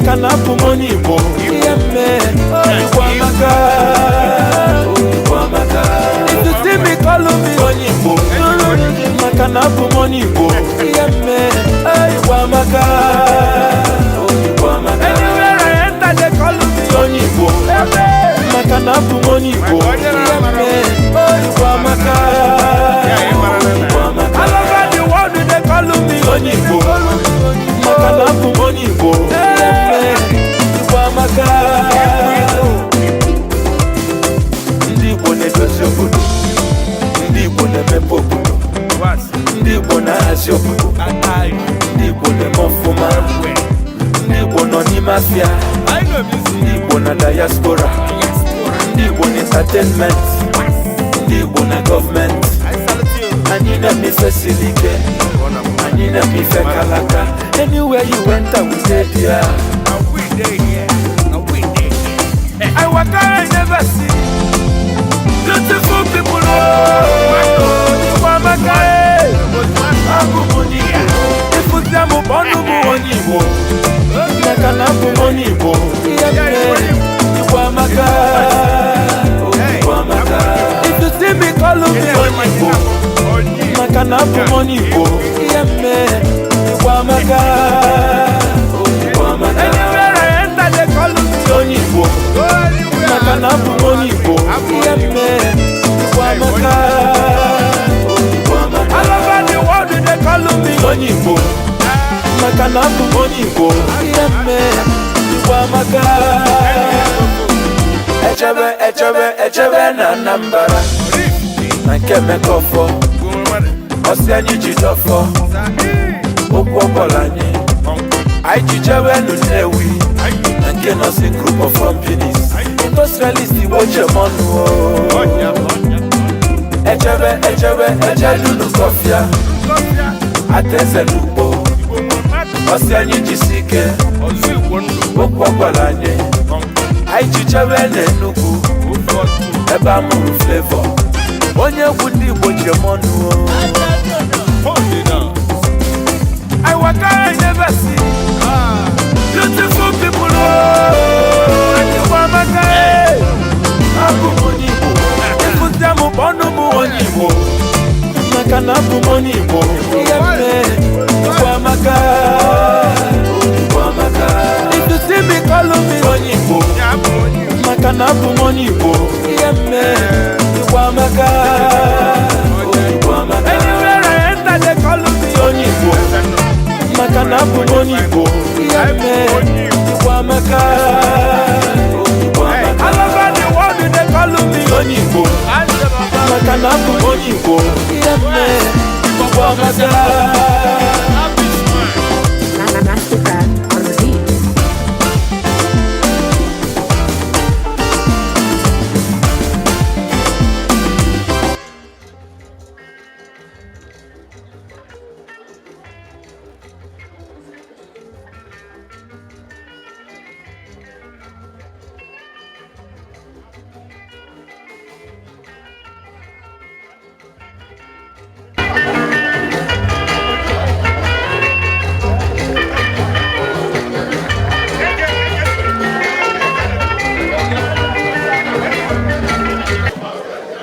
Maka na abụ m onye Igbo. Ihe mme, Igbo amaka. Igbo amaka. If you see me, call me onye Igbo. Maka na abụ m onye Igbo. Ihe mme, Igbo amaka. Igbo amaka. Anywhere I enter, they call me onye Igbo. Maka na abụ m onye Igbo. Ihe mme, Igbo amaka. Igbo amaka. All over the world, they call me onye Igbo. Maka na abụ m onye Igbo. Ihe mme, Igbo amaka. Ndị Igbo na-edozi obodo. Ndị Igbo na-emepe obodo. Ndị Igbo na-ahazi obodo. Ndị Igbo na-eme ọfụma. Ndị Igbo nọ n'ime afịa. Ndị Igbo na diaspora. Ndị Igbo na entertainment. Ndị Igbo na gọọmenti. Anyị na-eme ife siri ike. Anyị na-eme ife kalaka. Anywhere you enter, we dey there. I waka, I never see beautiful people. Oh, Igbo amaka, eh. Abụ m onye Igbo. Ịfụta m, kpọnụ m onye Igbo. Maka na abụ m onye Igbo. Ihe mere, Igbo amaka. Igbo amaka. If you see me, call me onye Igbo. Maka na abụ m onye Igbo. Ihe mere, Igbo amaka. Igbo amaka. Anywhere I enter, they call me onye Igbo. Maka na abụ m onye Igbo. Ihe mere, Igbo amaka. Igbo amaka. All over the world, they call me onye Igbo. Maka na abụ m onye Igbo. Ihe mere, Igbo amaka. Echebe, echebe, echebe na Anambra. Na nke Emeka Ọfọ. Ọsị anyị ji dọfọ. Okwu ọgbọla anyị. Anyị ji jewe nụ Nnewi. Na nke Nọsin Group of Companies. Industrialist Igbo chemọnụ o. Echebe, echebe, echedunu kọfịa. Ateze n'ugbo. Ọsị anyị jisi ike. Okwu ọgbọla anyị. Anyị ji jewe n'Enugu. Ebe a mụrụ Flavour. Onye egwu ndị Igbo chemọnụ o. I waka, I never see beautiful people. Oh, Igbo amaka, eh. Abụ m onye Igbo. Ịfụta m, kpọnụ m onye Igbo. Maka na abụ m onye Igbo. Ihe mere, Igbo amaka. Igbo amaka. If you see me, call me onye Igbo. Maka na abụ m onye Igbo. Ihe mere, Igbo amaka. Igbo amaka. Anywhere I enter, they call me onye Igbo. Maka na abụ m onye Igbo. Ihe mere, Igbo amaka. Igbo amaka. All over the world, they call me onye Igbo. Maka na abụ m onye Igbo. Ihe mere, Igbo amaka. Mastercraft on the beat.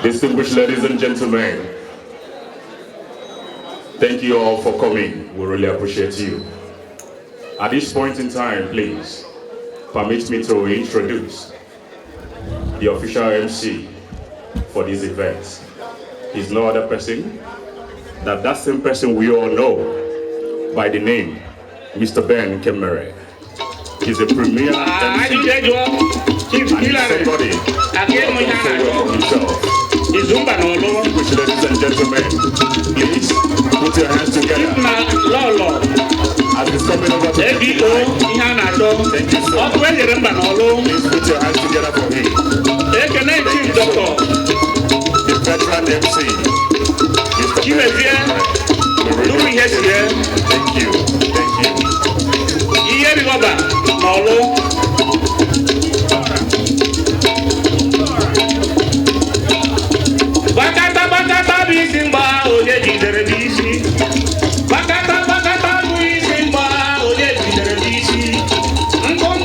Distinguished ladies and gentlemen, thank you all for coming. We really appreciate you. At this point in time, please permit me to introduce the official MC for this event. He's no other person than that same person we all know by the name Mr. Ben Nkemere. He's a premier MC Ajụjụ jụọ Chief and he's Hillary somebody Aka ịmụ ihe a so well na-achọ for himself. Izumba na Ọlụ. Distinguished ladies and gentlemen, please put your hands together Na Lọlọ as he's coming over to take the ABO mic. Ihe a na-achọ Thank you so much. ọkụ enyere mba na Ọlụ. Please put your hands together for him. Ekene Chief Dr. The veteran MC, Mr. Chimezie We really Nuru ihe sie. Thank you. Thank you. Ihe rigọba na Ọlụ. Gbakata gbakata bụ isi mgba onye jidere n'isi. Gbakata gbakata bụ isi mgba onye jidere n'isi. Nkụ.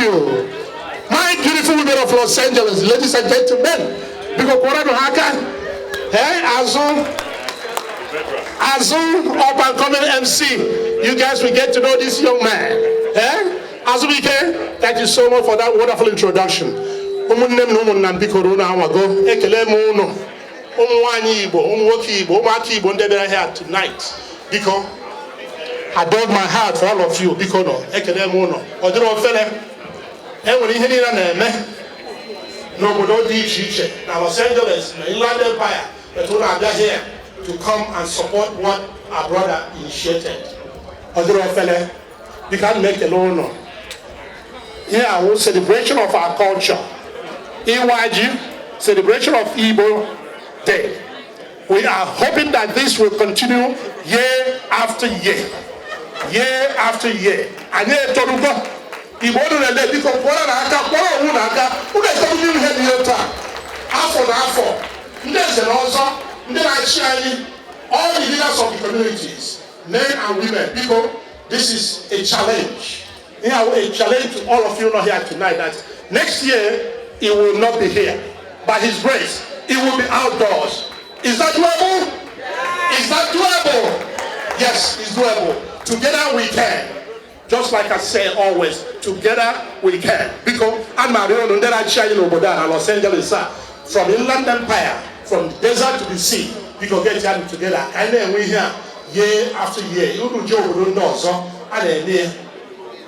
you. My beautiful women of Los Angeles, ladies and gentlemen, biko kwọrọ ha aka. Hey, Azu, Azu, up and coming MC. You guys will get to know this young man. Eh? Azubike, thank you so much for that wonderful introduction. Ụmụnne m na ụmụnna m, biko, unu anwago. Ekele m unu. Ụmụ nwaanyị Igbo, ụmụ nwoke Igbo, ụmụaka Igbo ndị bịara here tonight. Biko, I beg my heart for all of you. Biko nọ, ekele m unu. Ọ dịrị ofele. E nwere ihe niile na-eme n'obodo dị iche iche na Los Angeles na Inland Empire, but unu abịa here to come and support what our brother initiated. Ọ dịrị ofele. Biko, ana m ekele unu. Ihe awụ celebration of our culture. Iwa ji, celebration of Igbo Day. We are hoping that this will continue year after year. Year after year. Anyị etorugo. Igbo unu na-ele, biko kwọrọ na aka, kwọrọ onwe na aka. Unu etorugo ihe dị otu a. Afọ na afọ, ndị eze na ọzọ, ndị na-achị anyị, all the leaders of the communities, men and women, biko, this is a challenge. Yeah, a challenge to all of you not here tonight that next year it will not be here. By His grace, it will be outdoors. Is that doable? Is that doable? Yes, it's doable. Together we can. Just like I say always, together we can. Because I'm Mario Nundera n'obodo a na Los Angeles, sir. From Inland Empire, from the desert to the sea, because get here together. Ka anyị na-enwe ihe a year after year. Unu jee obodo ndị ọzọ, a na-eme ya.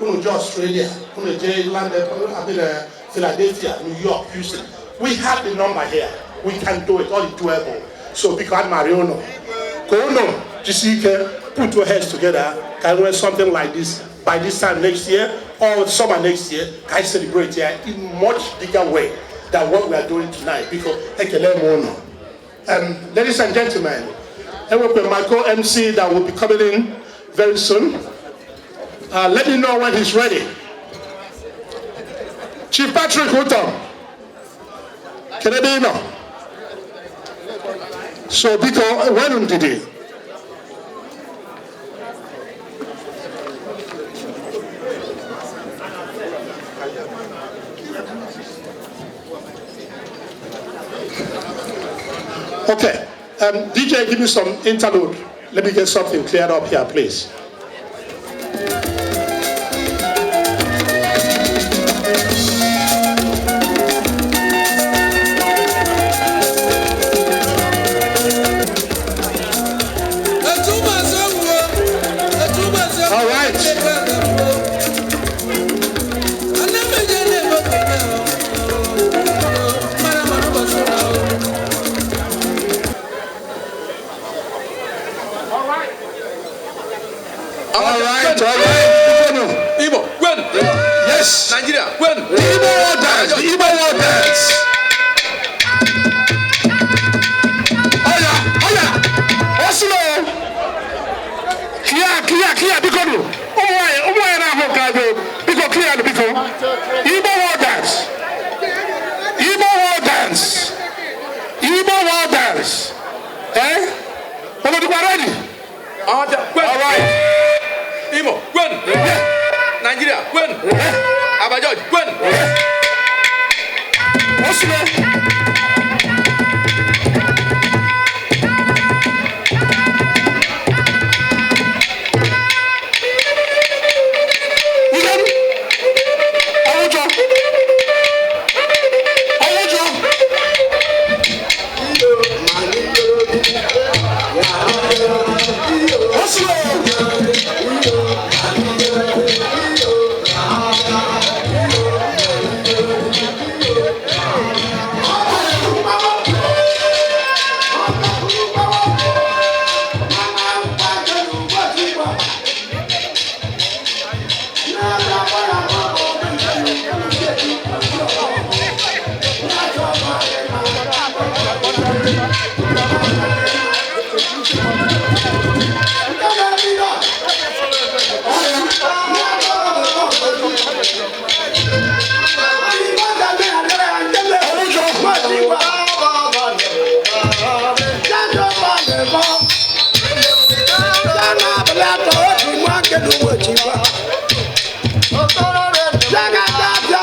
Unu jee Australia, unu jee Inland Empire, I mean, Philadelphia, New York, Houston. We have the number here. We can do it. All is doable. So because I'm Mariono, ka unu jisi ike, put your heads together, can we something like this by this time next year or summer next year, can celebrate here in much bigger way than what we are doing tonight. Because ekele m unu. Ladies and gentlemen, enwekwe my co-MC that will be coming in very soon. Let me know when he's ready. Chief Patrick Utom. Can I be no? So biko when did he? Okay. DJ, give me some interlude. Let me get something cleared up here, please. All right. All right. Igbo, kwenu. Yes. Nigeria, kwenu. The Igbo war dance. The Igbo war dance. Oya, oya. Osilo. Clear, clear, clear. Biko nu. Ụmụ nwanyị na-ahụ nke agụ. Biko clear nu, biko. Igbo war dance. Igbo war dance. Igbo war dance. Eh? Unu dịkwa ready? Ọhafịa, kwenu. All right. Imo, kwenu. Yeah. Nigeria, kwenu. Yeah. Aba George, kwenu. Osilo. Ihe ọwụjọ. Ọwụjọ. Osilo. Jaga.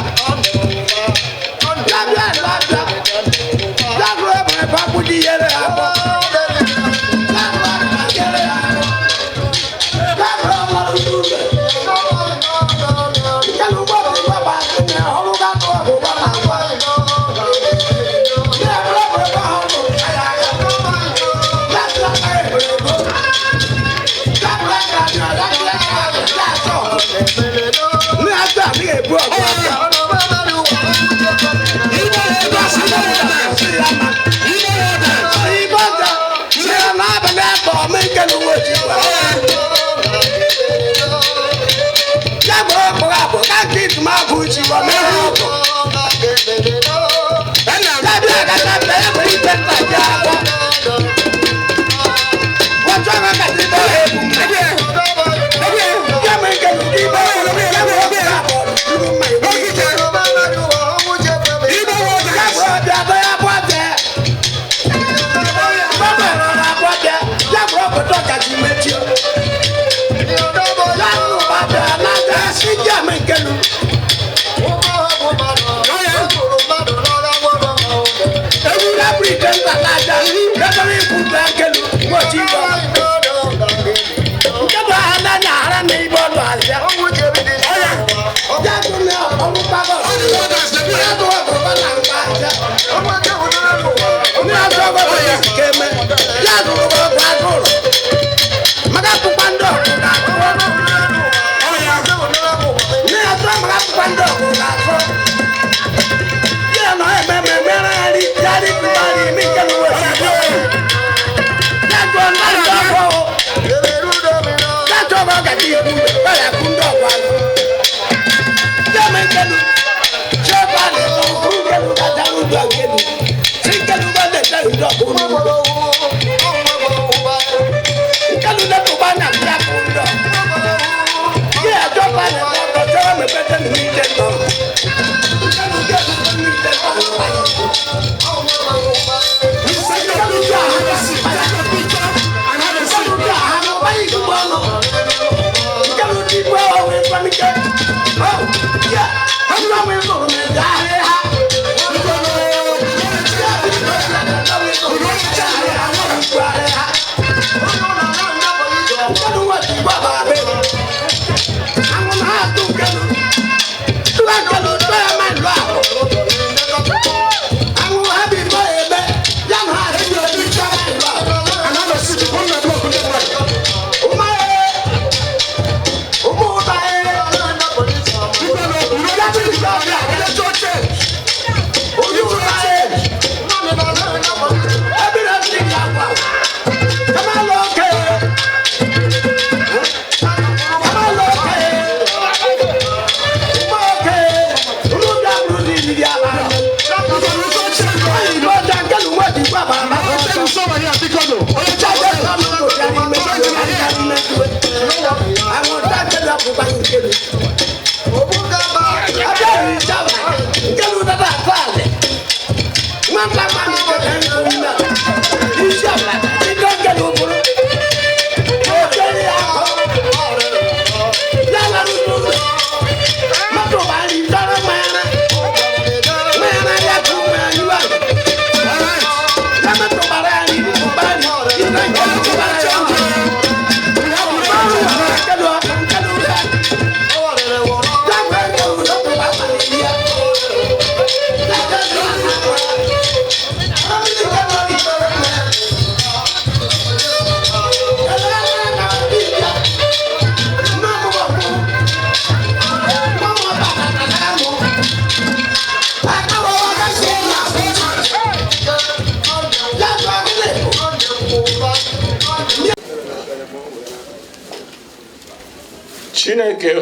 Chineke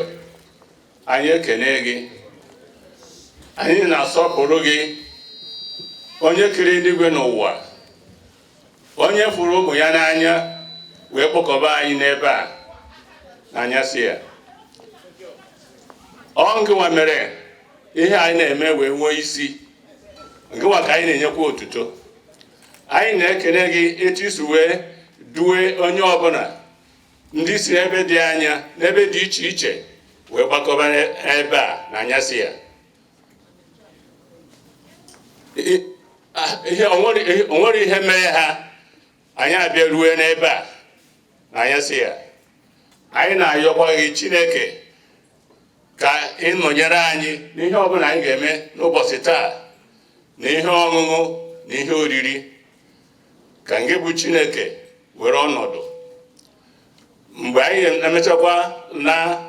anyị ekene gị, anyị na-asọpụrụ gị, onye kere eluigwe n'ụwa, onye fụrụ ụmụ ya n'anya wee kpọkọba anyị n'ebe a n'anyasị ya. Ọ ngịnwa mere ihe anyị na-eme wee nwee isi, ngịnwa ka anyị na-enyekwa otuto. Anyị na-ekene gị etu isi wee duwe onye ọbụla ndị si n'ebe dị anya n'ebe dị iche iche wee gbakọba ebe a n'anyasị ya. O nwere ihe mere ha anyị abịa rue n'ebe a n'anyasị ya. Anyị na-ayọkwa gị Chineke ka ị nọnyere anyị n'ihe ọbụla anyị ga-eme n'ụbọchị taa, na ihe ọṅụṅụ na ihe oriri, ka ngị bụ Chineke were ọnọdụ mgbe anyị na-emechakwa na ka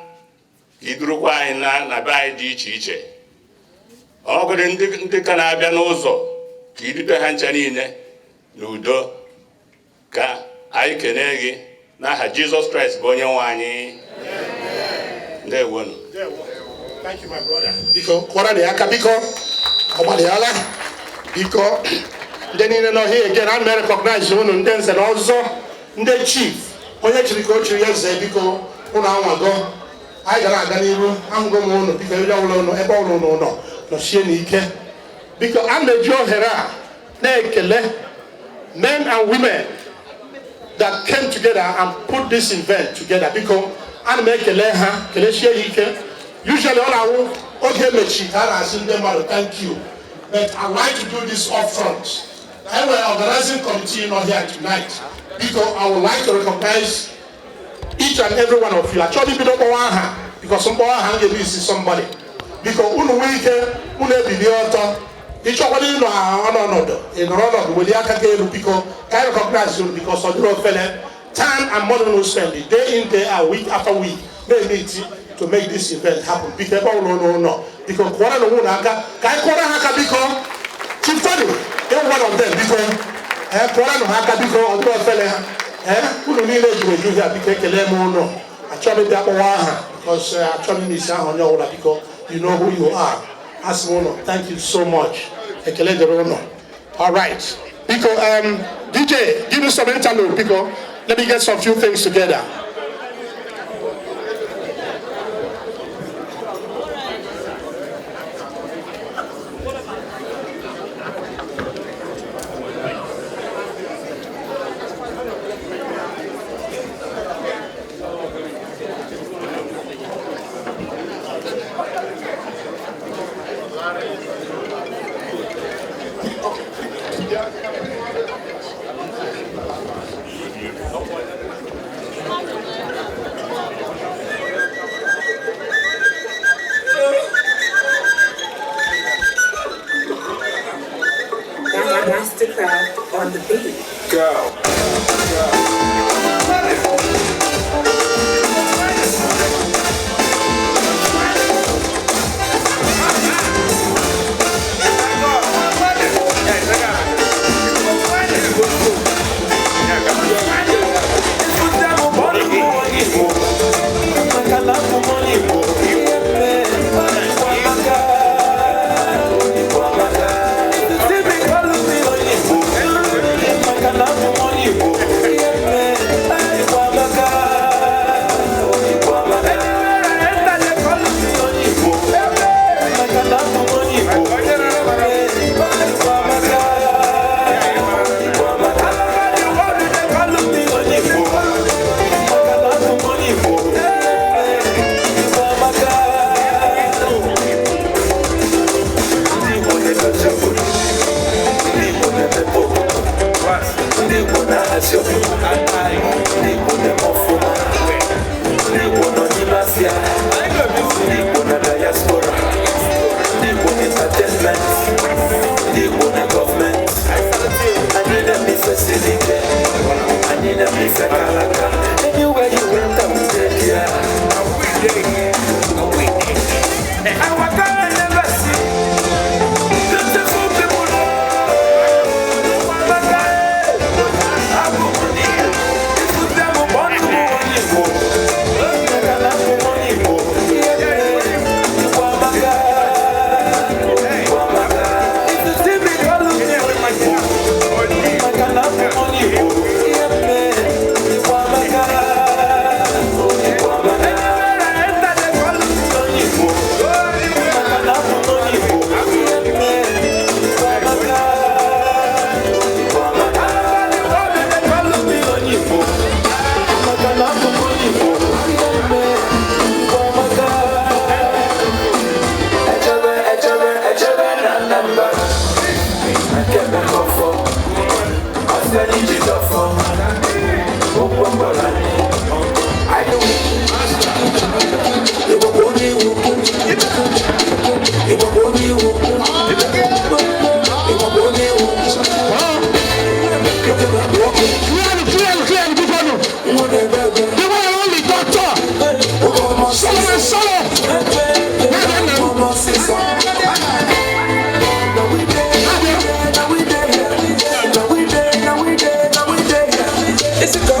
idurukwa anyị na be anyị dị iche iche. Ọ bụrụ ndị ka na-abịa n'ụzọ ka idute ha ncha niile n'udo, ka Anyị kene gị n'aha Jizọs Kraịst bụ onye nwe anyị. Ndewonu. Thank you, my brother. Biko, kwara na aka biko. Ọ gbalịala. Biko, ndị niile nọ here again, ana m recognize unu ndị nze na ọzọ, ndị chief, onye chiri ka o chiri ya eze biko, unu anwago. Anyị gara aga n'iru, ahụgo m unu, biko ebe ọbụla unu, ebe ọbụla unu nọ, nọsie n'ike. Biko, a na-eji ohere a na-ekele men and women that came together and put this event together. Biko, ana m ekele ha, kelesie ya ike. Usually ọ na-awụ oge emechi ka a na-asị ndị mmadụ thank you. But I like to do this up front. I will organizing committee not here tonight. Because I would like to recognize each and every one of you. Achọghị ibido mkpọwa aha because mkpọwa aha m ga-eme isi somebody. Biko unu nwee ike unu ebilie ọtọ. Ịchọkwala ịnọ ọnọdụ, ị nọrọ ọnọdụ welie aka gị elu biko ka anyị recognize unu because ọ dịrị ofele. Time and money no spend day in day out, week after week, na-eme to make this event happen. Biko ebe ọbụla unu nọ, biko kụọrọ na onwe unu aka ka anyị kụọrọ ha aka biko. Chief Tony, you're one of them biko. Kụọrọ na ha aka biko ọ dịrị ofele ha. Unu niile juru eju ya biko ekele m unu. Achọghị m ịbịa kpọwa aha because achọghị m isi aha onye ọbụla biko. You know who you are. Asị m unu, thank you so much. Ekele dịrị unu. All right. Biko, DJ, give me some interlude, biko. Let me get some few things together. Mastercraft on the beat. Go. It's a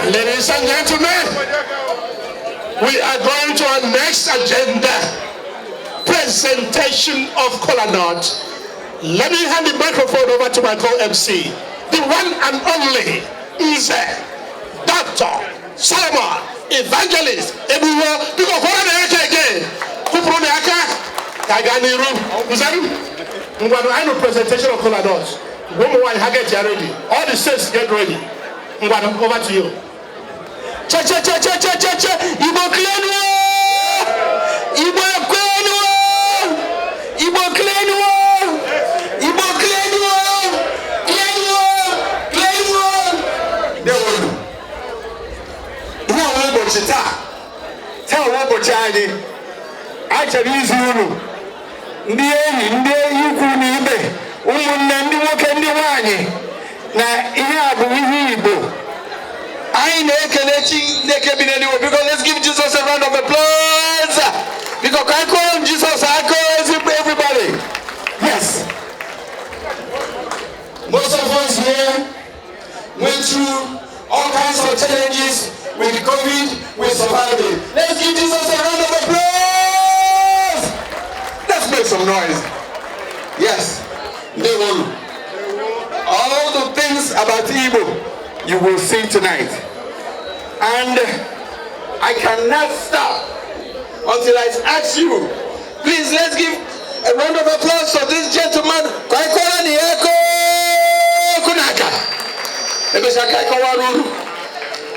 Ladies and gentlemen, we are going to our next agenda, presentation of kola nut. Let me hand the microphone over to my co-MC, the one and only Nze, Dr. Solomon, Evangelist, Ebuwo, biko kwara na aka again. Kwupụrụ na aka ka aga n'iru. Nze m, ngwanụ anyị nụ presentation of kola nut. Ụmụ nwaanyị ha get ready. All the states get ready. Ngwanụ, over to you. Che che che che che che che. Igbo kwenu! Igbo kwenu! Igbo kwenu! Igbo kwenu! Kwenu! Kwenu! Ndewonu. Ihe ọwụ ụbọchị taa, taa ọwụ ụbọchị anyị, a chọrọ izi unu, ndị enyi, ndị ikwu na ibe, ụmụnne, ndị nwoke, ndị nwanyị, na ihe a bụ ihe Igbo. Anyị na-ekele Chineke bi n'eluigwe. Biko, let's give Jesus a round of applause. Biko, ka anyị kụọrọ Jesus aka, ezigbo everybody. Yes. Most of us here went through all kinds of challenges with COVID. We survived it. Let's give Jesus a round of applause. Let's make some noise. Yes. Ndewonu. All the things about Igbo you will see tonight. And I cannot stop until I ask you, please, let's give a round of applause for this gentleman. Kaikora Nieko Kunaka. Emesha kaikọwara unu.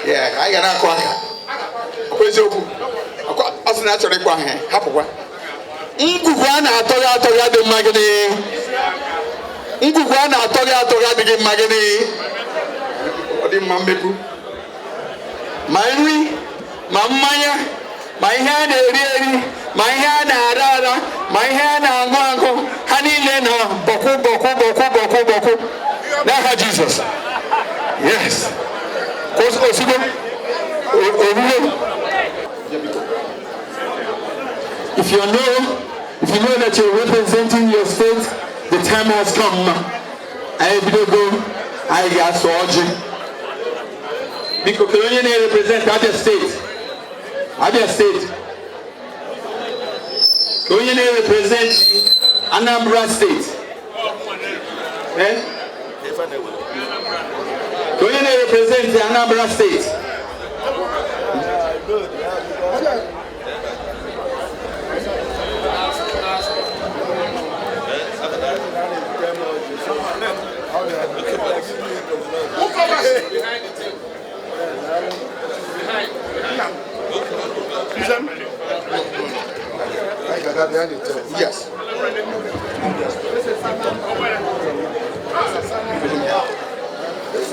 Yeah, anyị ga na-akụ aka. Ọkwa eziokwu. Ọ sị na a chọrọ ịkwa ha, hapụkwa. Ngwugwu a na-atọghị atọghị adị mma gịnị? Ngwugwu a na-atọghị atọghị adịghị mma gịnị? Ọ dị mma mmekwu. Ma nri, ma mmanya, ma ihe a na-eri eri, ma ihe a na-ara ara, ma ihe a na-aṅụ aṅụ, ha niile nọ bọkwụ bọkwụ bọkwụ bọkwụ bọkwụ n'aha Jizọs. Yes. Ozugbo oruo. If you know that you're representing your state, the time has come. Anyị ebidogo, anyị ga-asụ ọjị. Biko, kedu onye na-represent Abia State? Abia State. Ka onye na-represent Anambra State? Eh? Ka onye na-represent Anambra State? Who covers? Behind the table. Behind. Behind. Yes.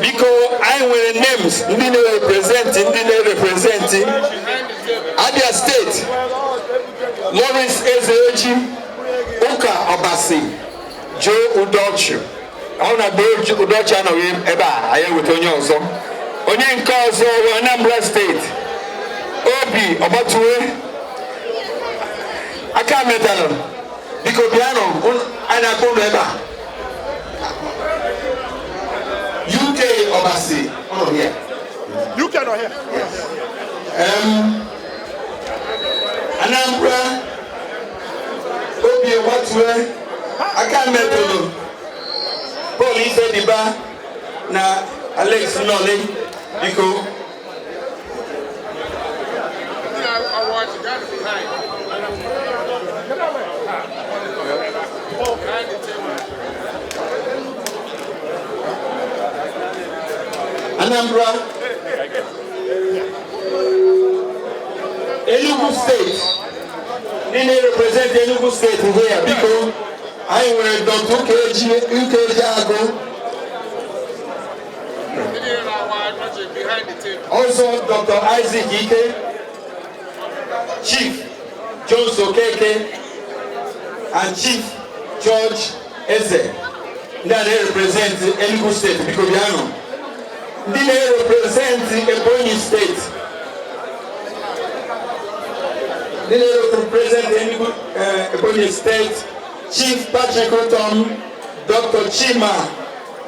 Biko, anyị nwere names ndị na-represent Abia State: Lawrence Ezeoji, Ụka Ọbasi. Joe Udochu. Ọ na Joe Udochu anọghị ebe a, anyị eweta onye ọzọ. Onye nke ọzọ bụ Anambra Steeti, Obi Ọgbatue. Aka metalụ, biko bịanụ, anyị na-akpọ ụlọ ebe a. UK Obasi, ọ nọ here. UK nọ here. Yes. Anambra, Obi Ọgbatue, aka metụlụ, Paul Ifediba na Alex Nnọlị, biko. Anambra, Enugu State, ndị na-represent Enugu State here, biko, anyị nwere Dr. Ukeji Ukeji Agụ. Also, Dr. Isaac Ike, Chief Jones Okeke, and Chief George Eze. Ndị a na-represent Enugu State, biko bịanụ. Ndị na-represent Ebonyi State. Ndị na-represent Enugu, Ebonyi State, Chief Patrick Utom, Dr. Chima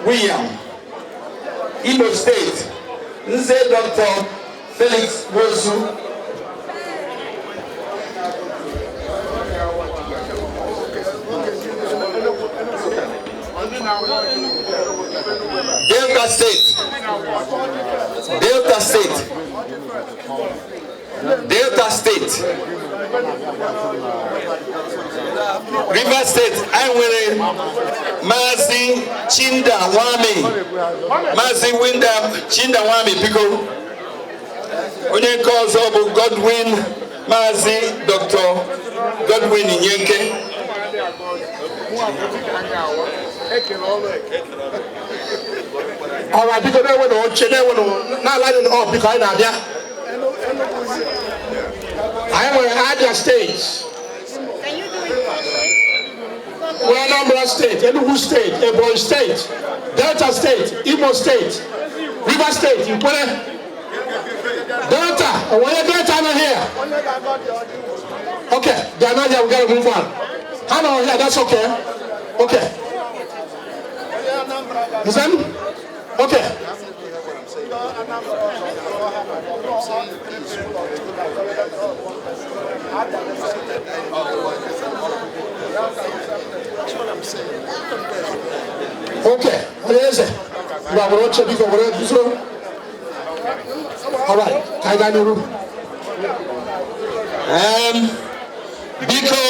William. Imo State, Nze Dr. Felix Wosu. Delta State, Delta State, Delta State, Rivers State, anyị nwere Maazị Chinda Nwami, Maazị Winda Chinda Nwami, biko. Onye nke ọzọ bụ Godwin, Maazị Dr. Godwin Nyenke. All right, biko na-enwe na oche na-enwe na na-ala ọ biko anyị na-abịa. Anyị nwere Abia State, nwere Anambra State, Enugu State, Ebonyi State, Delta State, Imo State, Rivers State, Nkwere, Delta, onye Delta nọ here? Okay, they are not here, we gotta move on. Ha nọ here, that's okay. Okay. Is that? Okay. Okay, onye eze, ngwa were oche biko were guzo. All right, ka anyị gaa n'iru. Biko,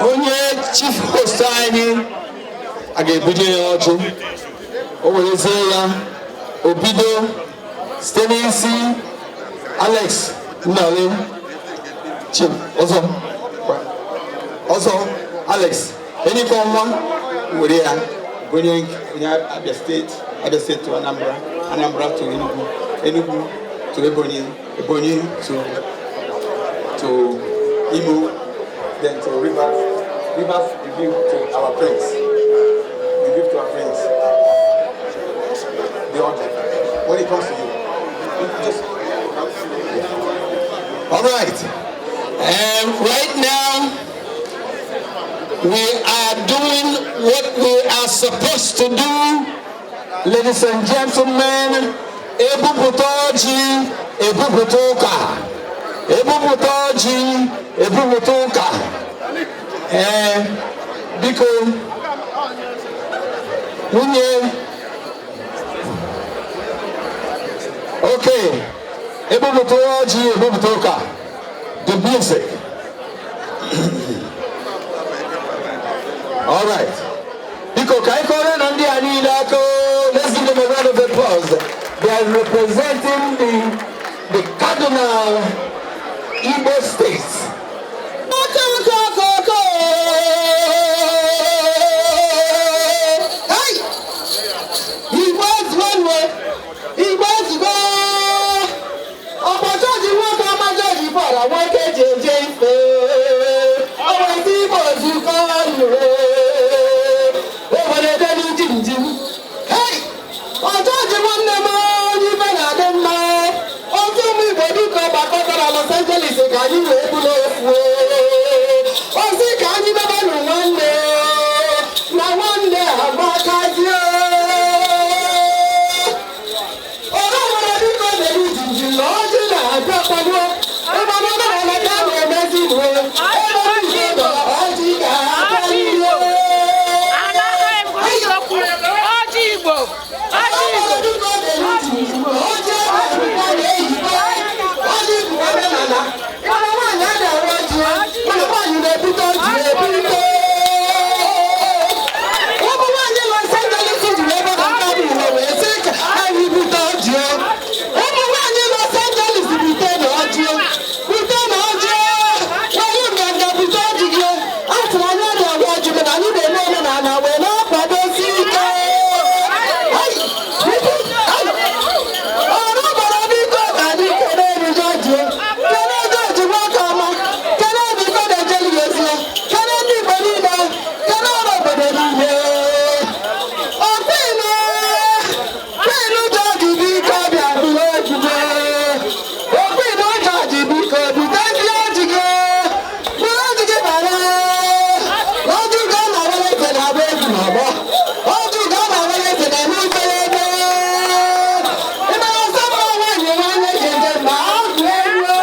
onye chief host anyị a ga-ebunye ya ọjị, o werezie ya o bido site n'isi Alex Nnọlị. Chief ọzọ ọzọ Alex enyikọ nwa were ya gonye onye Abia State, Abia State to Anambra, Anambra to Enugu, Enugu to Ebonyi, Ebonyi to Imo, then to Rivers, Rivers we give to our prince. We give to our prince. The order. When it comes to you, you just. Yeah. All right. And right now, we are doing what we are supposed to do. Ladies and gentlemen, ebupụta ọjị, ebupụta ụka. Ebupụta ọjị, ebupụta ụka. Ee, biko, nwunye. Okay, ebupụta ọjị, ebupụta ụka. The music. All right. Biko, ka anyị kọrọ na ndị a niile aka. Let's give them a round of applause. They are representing the Cardinal Igbo States. Hey! Igbo ezigbo Igbo ezigbo ọkwa jọji nwoke ọma jọji bọọlụ nwoke ji eje ife ọwa ndị Igbo zukọ nụ. Anyị wee bụrụ ofu. Ozi ka anyị mebanụ nwanne na nwanne amakazie. Ọrụ biko mere ijiji na ọjị na-abịa kwado ịmana omenala ka a na-emezi uwe ebe ndị Igbo ọjị ga-abịa ihe. Ọjị Igbo, ọjị Igbo. Ọjị bụ omenala. Mana nwaanyị a na-awa ọjị, mana nwaanyị na-ebute ọjị ebute. Ụmụ nwaanyị Los Angeles juru ebe na mmadụ ụwa wee sị ka anyị bute ọjị. Ụmụ nwaanyị Los Angeles, bute na ọjị, bute na ọjị. Were nganga bute ọjị gị. A sịrị anyị na-awa ọjị, mana anyị na-eme omenala wee na-akwadosi ike. Ọrụ gbara, biko ka anyị kele jọji, kele jọji nwoke ọma, kele biko na-ejeli ya ozi, kele ndị Igbo niile, kele ọrụ obodo niile. Okwinu kwinu jọji, biko bịa bụrụ ojije. Okwinu jọji, biko bute ndị ọjị gị, bụrụ ọjị gị bara. Ọjị ga na-awara eze na-agba egwu n'ọgbọ. Ọjị ga na-awara eze na-eme ifere ebe. Ịmara sọmọ nwaanyị nwanne jeje ma azụ ewu.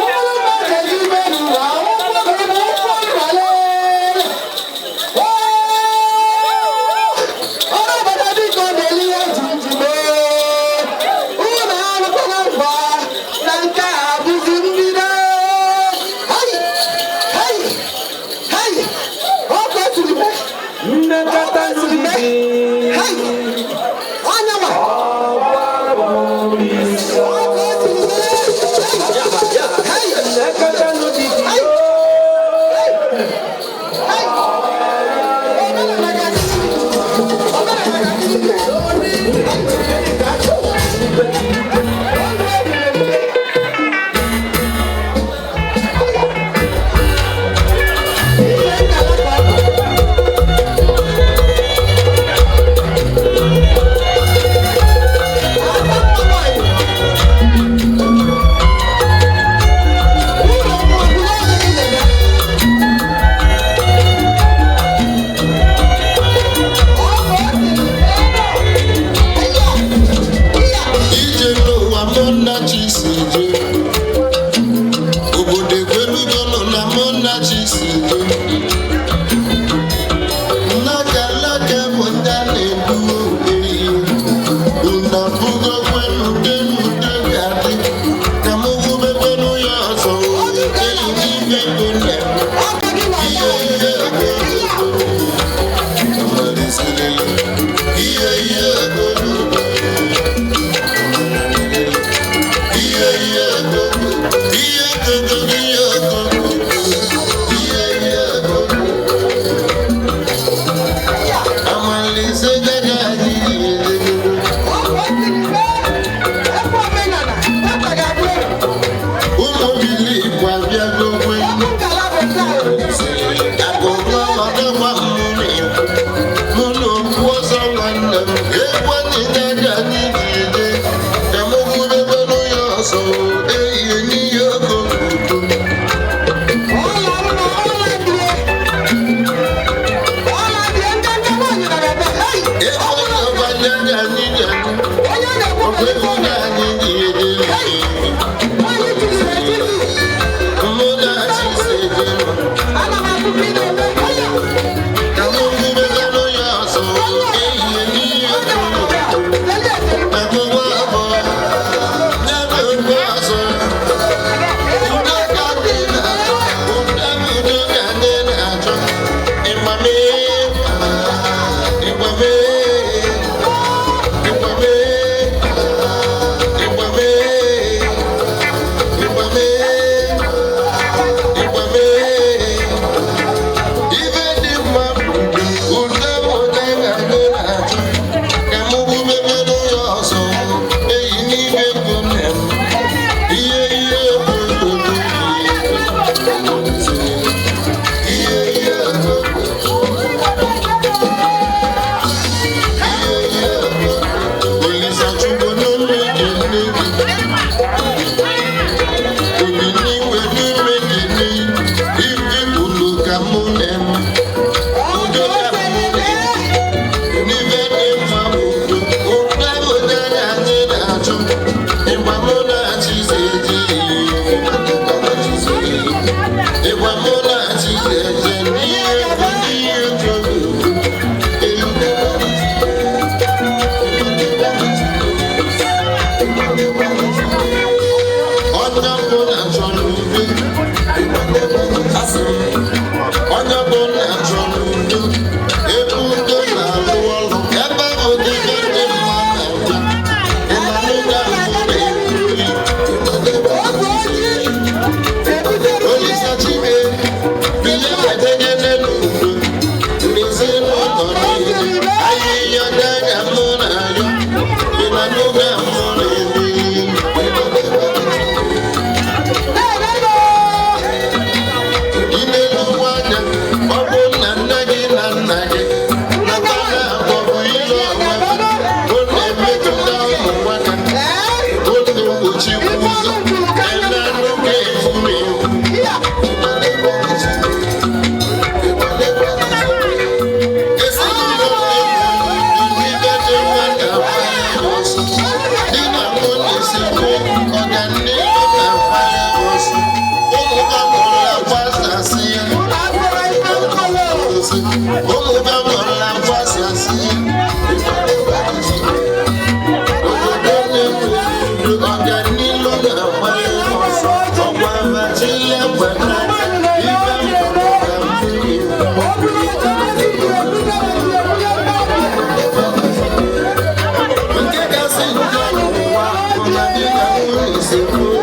Ụmụ mmadụ eji ibe n'ụwa, ụkwụ gị bụ ụkwụ nwale. Ọrụ obodo, biko na-eli ihe jijiji. Unu arụkwala nkwa na nke a bụzi mbido. Hei, hei, hei! Ọ kwesịrị mee. Ọ kwesịrị mee. Hei! Onye nwa! Ọ kwesịrị mee. Hei! Hei! Hei! Omenala ga-adị. Omenala ga-adị. Ije n'ụwa mụ na chi si je, obodo ekwelugonụ na mụ na chi si je. Nnaka alaka bụ ndị a na-ebu ehi. Unu afụgo kwenu denude ga-adị ka mụ gwubekwenu ya ọzọ. Eyi n'ife bụ nne ihe ihe ego amalisilele ihe ihe ego ihe ihe ego ihe ego ihe ego ihe ihe ego amalise gaga adị ihe. Ụmụ bili Igbo abịago kwe akụkụ ọdọkwa mmiri mụ na okwu ọzọ. Nwanne m, egwu anyị na-aga, anyị ji eje ka mụ gwubekwenu ya ọzọ ehihie n'ihe ogo udo. Ebe ọzọkwa ndị anyị ji ọkwa egwu na anyị ji eje mụ na chi si eje ka mụ gwubekwenu ya ọzọ ehihie n'ihe ogo akụkọ abụọ ya bụ okwu ọzọ. Udo ka dị na-achọ, udo, udo ka ndị na-achọ. Ịgbame, ịgbame, ịgbame, ịgbame, ịgbame, ịgbame. Ịgwa mụ na chi ga-eje n'ihe egwu n'ihe egwu. Onye ọbụla chọrọ udo, asị m, onye ọbụla chọrọ udo, ebe udo na-alụ ọlụ, ebe ahụ dị ebe dị mma na-abịa. Ị na-anụ ka mụ na-ekwu? Olisa Chime, bilie wetenye n'elu udo, n'ezinụlọ niile, ahịhịa n'anya mụ na-arịọ, ị na-anụ ka mụ na-ekwu? Imelu anya, ọ bụ na nne gị na nna gị nata na-akpọ bụ ile ọnwa, ọ na-emetụta ụmụ nwata, ọ na-egbochikwa ụzọ ena n'oge efuru efu. Ezinụlọ na-ekwu ibe dị mma ga-agba ya ọsọ. Di na nwunye si kwuo, ọganihu na-agba ya ọsọ. Ụmụ ha mụrụ agbasasị ya. Ụmụ ha mụrụ agbasasị ya. Obodo na-ekwu ọganihu na-agba ya ọsọ. Ọgwa machi ya gbara ibe mkpụrụ na mmiri. Nke kasị njọ n'ụwa bụ na di na nwunye si kwuo,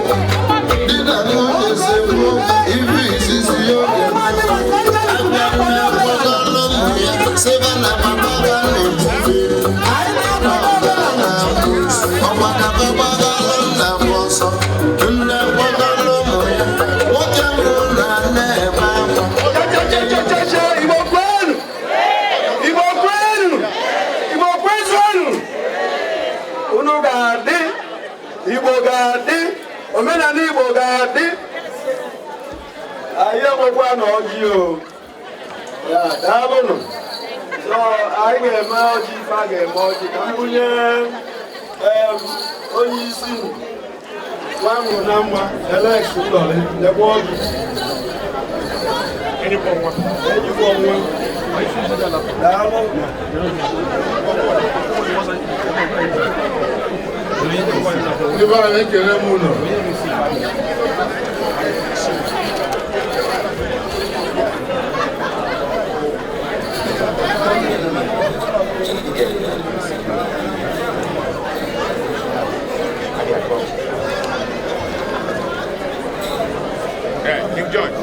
di na nwunye si kwuo, ibu izizi oge abịa na-akwadoro ụmụ ya, sịba na papa ha na-ebufe. Ọkwa ka papa ghalụ nna m ọsọ, nne kwadoro ụmụ ya, nwoke mbụ na nne ebe akwa. Igbo kwenu! Igbo kwenu! Igbo kwezuonu! Unu ga-adị, Igbo ga-adị, omenala Igbo ga-adị. Anyị enwekwa na ọjị o. Ya, daalụnụ. So, anyị ga-eme ọjị ife a ga-eme ọjị ka m bunye onye isi nwa mụrụ na mma Alex Ndọlị nyekwa ọjị. Enyikwa nwa. Daalụ. Ndị be anyị, ekele m unu. King George.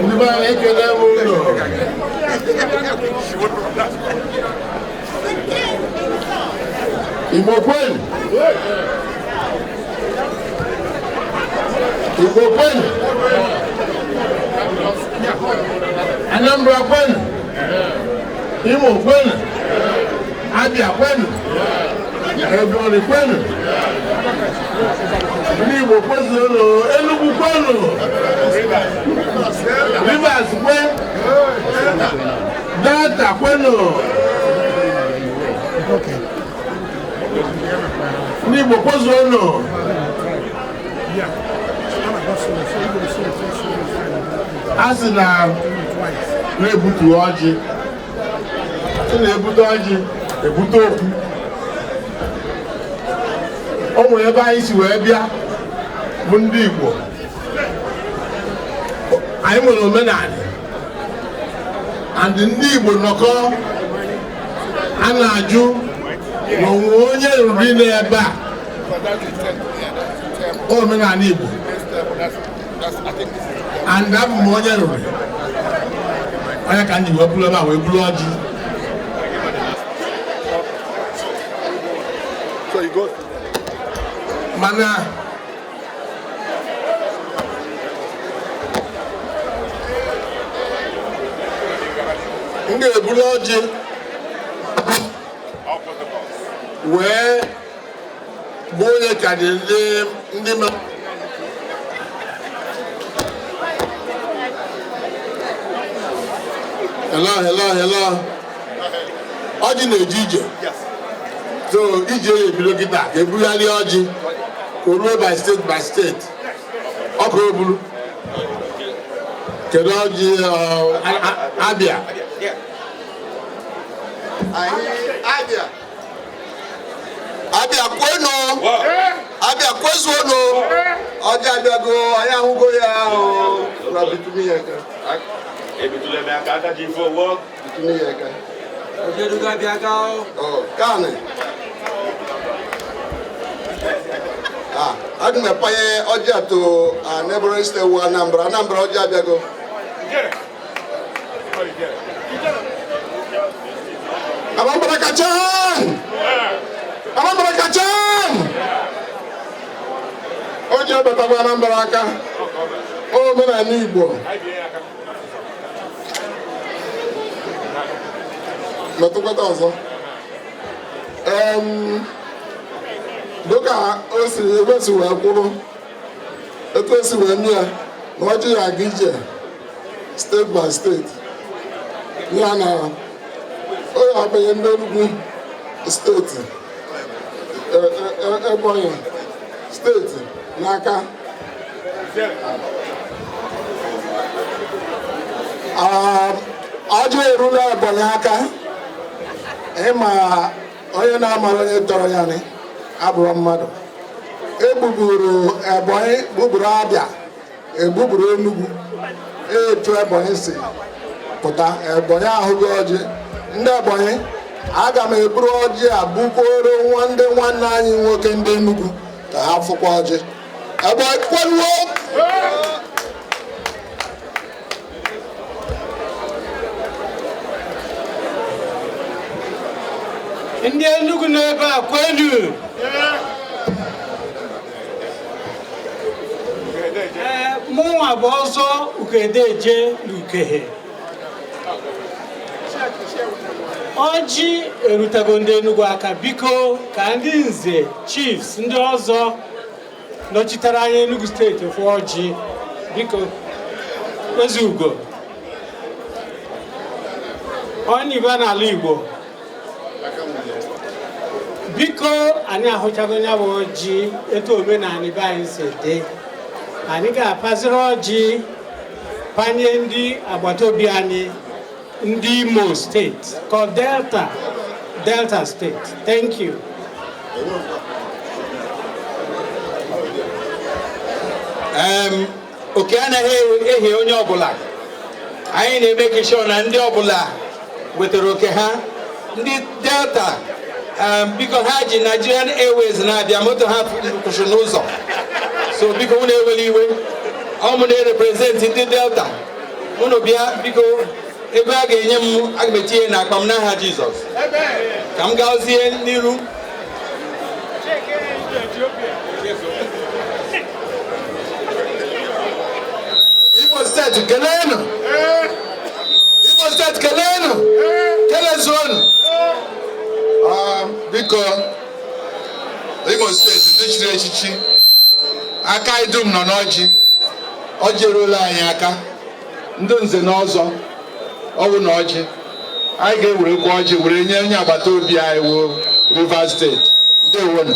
Ndị be anyị, ekele m unu. Igbo kwenu! Igbo kwenu! Anambra kwenu! Imo kwenu! Abia kwenu! Ebonyi kwenu! Ndị Igbo kwezuonu! Enugu kwenu! Rivers kwe! Delta kwenu! Ndị Igbo kwezuonu! A sị na na-ebutu ọjị, ị na-ebute ọjị ebute okwu. O nwere ebe anyị si wee bịa bụ ndị Igbo. Anyị nwere omenala and ndị Igbo nọkọ a na-ajụ na onwe onye ruru n'ebe a omenala Igbo, and abụ m onye ruru onye ka m ji wee buru ebe a wee buru ọjị. Mana m ga-eburu ọjị wee bụ onye ka dị ndị Hello, hello, hello. Ọjị na-eje ije. So ije ya ebido kịta ka ebugharị ọjị ka o ruo by state by state. Ọkụ oburu. Kedu ọjị Abịa? Abịa. Abịa kwenu. Abịa kwezuonu. Ọjị abịago, anyị ahụgo ya o. Bitumi ya aka. Ebitule m aka, aka ji mfe owo. Bitumi ya aka. Oh, kaanị. Ah, aga m epanye ọjị a to neighboring state wu Anambra. Anambra, ọjị abịago. Anambra kachan! Anambra kachan! Ọjị abatakwa Anambra aka. Omenala Igbo. Metụkwata ọzọ. Dịka o si ebe si wee kwụrụ, etu o si wee mie na ọjị ya aga ije state by state. Ya na o ya abanye ndị Enugu steeti, Ebonyi steeti n'aka. Ọjị erula Ebonyi aka. Ịma onye na-amara onye tọrọ ya ni abụrụ mmadụ. Egbuburu Ebonyi, gbugburu Abịa, egbuburu Enugu. Etu Ebonyi si pụta, Ebonyi ahụghị ọjị. Ndị Ebonyi, aga m eburu ọjị a bukworo ndị nwanne anyị nwoke ndị Enugu ka ha fụkwa ọjị. Ebonyi kweruo! Ndị Enugu n'ebe a kwenu! Ee, mụnwa bụ ọzọ Ukedeje n'Ukehe. Ọjị erutego ndị Enugu aka, biko ka ndị nze, chiefs, ndị ọzọ nọchitere anya Enugu steeti fụ ọjị, biko. Eze Ugo onye n'ala Igbo, biko anyị ahụchago ya bụ ọjị etu omenala be anyị si dị. Anyị ga-apaziri ọjị panye ndị agbata obi anyị, ndị Imo steeti, called Delta, Delta steeti. Thank you. Oke anaghị ehi onye ọbụla. Anyị na-eme sure na ndị ọbụla wetara oke ha. Ndị Delta, biko ha ji Nigerian Airways na-abịa, moto ha kwụsịrị n'ụzọ, so biko unu ewela iwe. Ọ mụ na-erepresent ndị Delta. Unu bịa, biko, ego a ga-enye m, aga m etinye n'akpa m n'aha Jizọs. Ka m gazie n'iru. Imo steeti keleenụ! Imo steeti keleenụ! Kelezuonụ! Biko, Imo steeti, ndị chiri echichi, aka anyị dum nọ n'ọjị. Ọjị eruola anyị aka. Ndị nze na ọzọ, ọ bụ na ọjị anyị ga-ewerekwa ọjị were nye onye agbata obi anyị wo Rivers steeti. Ndewonu.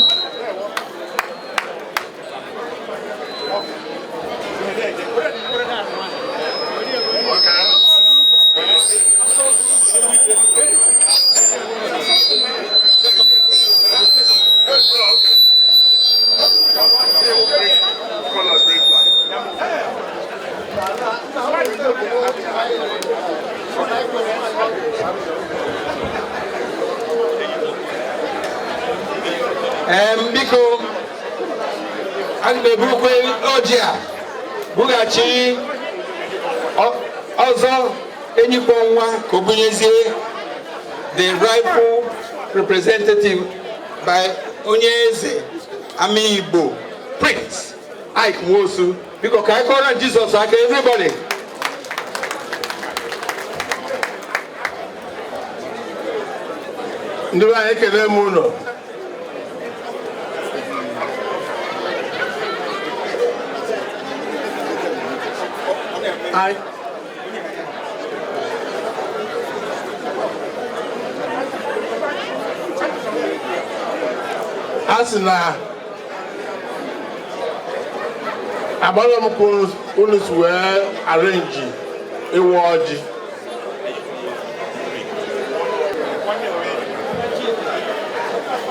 Biko, aga m eburukwa ọjị a bughachi ọzọ enyikpọ nwa ka o bunyezie the rightful representative by onye eze ama Igbo, Prince Ike Nwosu. Biko, ka anyị kọrọ Jizọs aka, everybody. Ndị be anyị, ekele m ụlọ. A sị na agbara m ka unu si wee arrange ịwa ọjị.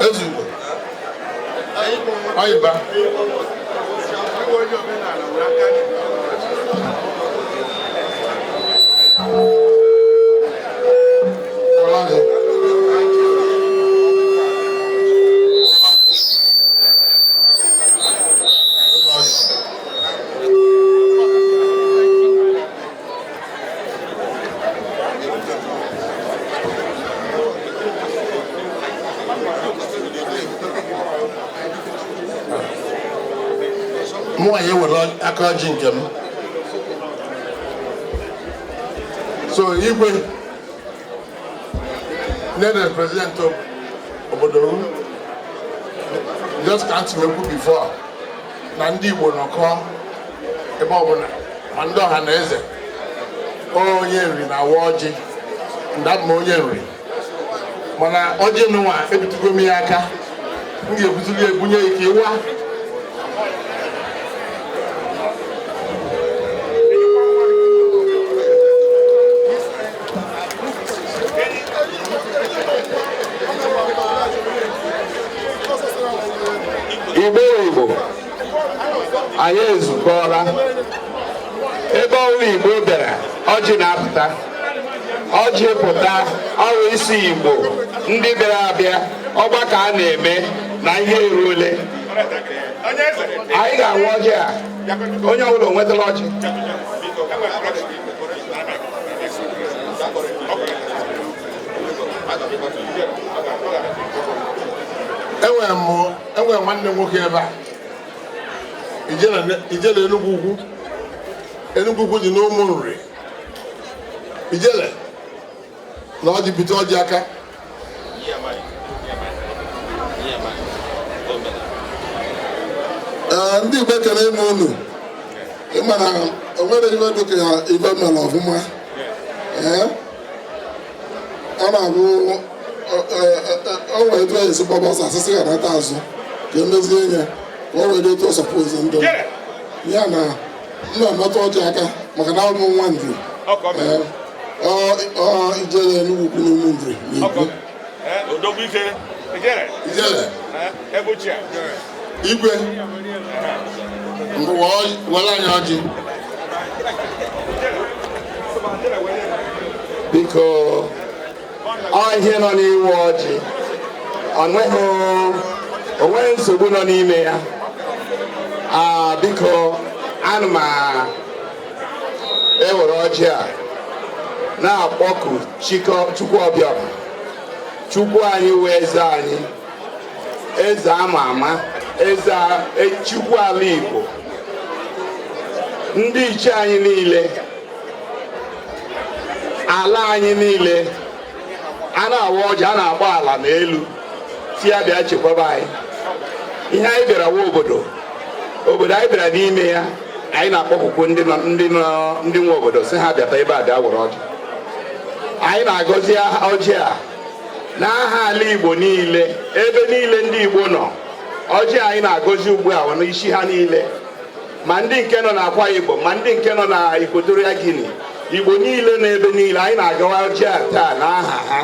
Ezugbo ọyịba. Mụnwa ya ewere aka ọjị nke m. So igwe nene president obodo m just ka ntị ekwu before na ndị Igbo nọkọ ebe ọbụla, ma ndị ọha na eze, onye nri na-awa ọjị, ndabụ m onye nri, mana ọjị nụnwa ebitugo m ya aka, m ga-ebutuli ebunye ike ịwa. Igbo Igbo, anyị ezukọọla. Ebe ọrụ Igbo bịara, ọjị na-apụta. Ọjị pụta, ọrụ isi Igbo ndị bịara abịa, ọgbakọ a na-eme na ihe eruole. Anyị ga-awa ọjị a, onye ọbụla onwetala ọjị. Enwere nwanne m nwoke ebe a, Ijele Enugwu Ukwu. Enugwu Ukwu dị n'ụmụ nri. Ijele na ọjị bite ọjị aka. Ee, ndị Igbo, ekele ime unu. Ịma na o nwere ife dịka ife mere ọfụma. Ee, ọ na-abụ o nwere etu esi gbaba ọsọ, asịsị ga nata azụ ka emezie ya ka o wee dị etu ọ suppose ndụ ya na m na-emetụ ọjị aka, maka na abụ m nwa Nri. Ee, ọ Ijele Enugwu Ukwu n'ụmụ Nri na-ekwu. Ijele igwe were anyị ọjị. Biko, ọ ihe nọ n'iwu ọjị, onweghị nsogbu nọ n'ime ya. Biko, ana m ewere ọjị a na-akpọku Chukwu ọbịa, Chukwu anyị wee eze anyị, eze ama ama, eze Chukwu ala Igbo, ndị ichie anyị niile, ala anyị niile. A na-awa ọjị, a na-agba ala n'elu si ya bịa chekwaba anyị. Ihe anyị bịara wa obodo, obodo anyị bịara n'ime ya, anyị na-akpọkwukwu ndị ndị nwe obodo si ha bịata ebe a bịa were ọjị. Anyị na-agọzi ọjị a n'aha ala Igbo niile, ebe niile ndị Igbo nọ. Ọjị anyị na-agọzi ugbu a n'isi ha niile, ma ndị nke nọ n'Akwa Igbo, ma ndị nke nọ na Equatorial Guinea, Igbo niile nọ ebe niile, anyị na-agawa ọjị a taa n'aha ha.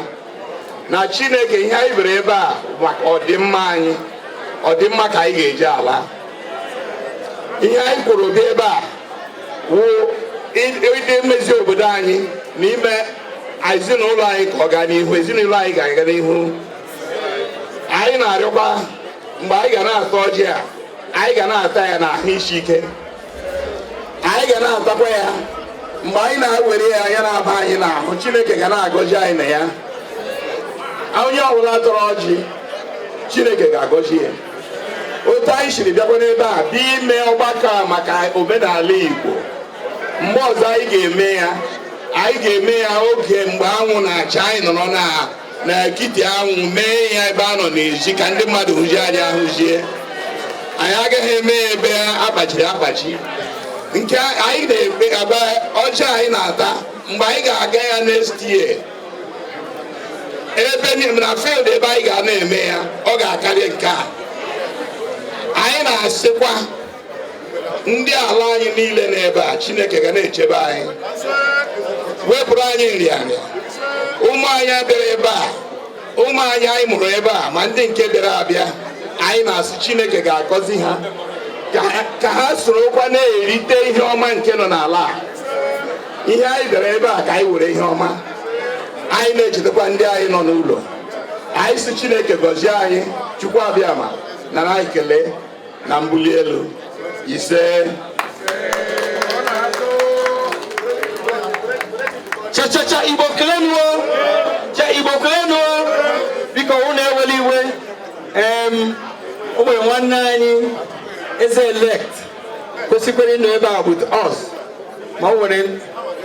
Na Chineke, ihe anyị bịara ebe a maka ọdịmma anyị, ọdịmma ka anyị ga-eji ala. Ihe anyị kwuru bịa ebe a wụ ịdị mmezi obodo anyị na ime ezinụlọ anyị ka ọ gaa n'ihu. Ezinụlọ anyị ga-aga n'ihu. Anyị na-arịọkwa, mgbe anyị ga na-ata ọjị a, anyị ga na-ata ya n'ahụ isi ike. Anyị ga na-atakwa ya mgbe anyị na-ewere ya, ya na-aba anyị n'ahụ. Chineke ga na-agọzi anyị na ya. Onye ọbụla tọrọ ọjị, Chineke ga-agọzi ya. Otu anyị siri bịakwa n'ebe a bịa ime ọgbakọ a maka omenala Igbo, mgbe ọzọ anyị ga-eme ya, anyị ga-eme ya oge mgbe anwụ na-acha, anyị nọrọ na n'etiti anwụ mee ya ebe a nọ n'ezi ka ndị mmadụ hụzie anyị ahụzie. Anyị agaghị eme ya ebe akpachiri akpachi. Nke anyị na-ekpe agba ọjị anyị na-ata, mgbe anyị ga-aga ya next year, ebe na field ebe anyị ga na-eme ya, ọ ga-akarị nke a. Anyị na-asịkwa ndị ala anyị niile n'ebe a, Chineke ga na-echebe anyị, wepụrụ anyị nrịanrịa. Ụmụ anyị abịara ebe a, ụmụ anyị anyị mụrụ ebe a, ma ndị nke bịara abịa, anyị na-asị Chineke ga-agọzi ha ka ha sorokwa na-erite ihe ọma nke nọ n'ala a. Ihe anyị bịara ebe a ka anyị were ihe ọma. Anyị na-echetakwa ndị anyị nọ n'ụlọ. Anyị si Chineke gọzie anyị. Chukwu abịama nara anyị kelee na mbuli elu. Ise. Cha cha cha, Igbo kelenuo. Cha, Igbo kelenuo. Biko, unu ewela iwe. O nwere nwanne anyị, eze elect, kwesịkwara ịnọ ebe a with us, ma o nwere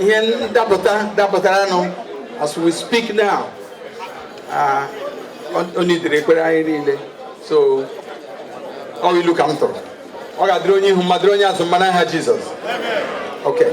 ihe ndapụta dapụtara nụ as we speak now. O nidere ekpere anyị niile, so ọ ilu ka m tụrụ. Ọ ga-adịrị onye ihu mma, dịrị onye azụ mma n'aha Jizọs. Okay.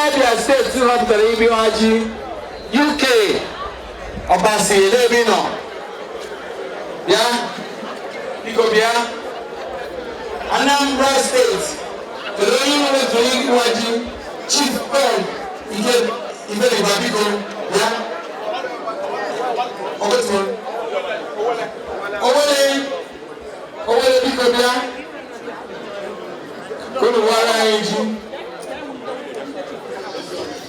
Abia Steeti họpụtara ibi ọjị. UK Ọbasi, ebe ị nọ, bịa, biko bịa. Anambra Steeti, kedu onye nwetụrụ ịwa ji? Chief Ben Ike Iberiba, biko bịa. Owetuo Owele, Owele, biko bịa ka unu wara anyị ji.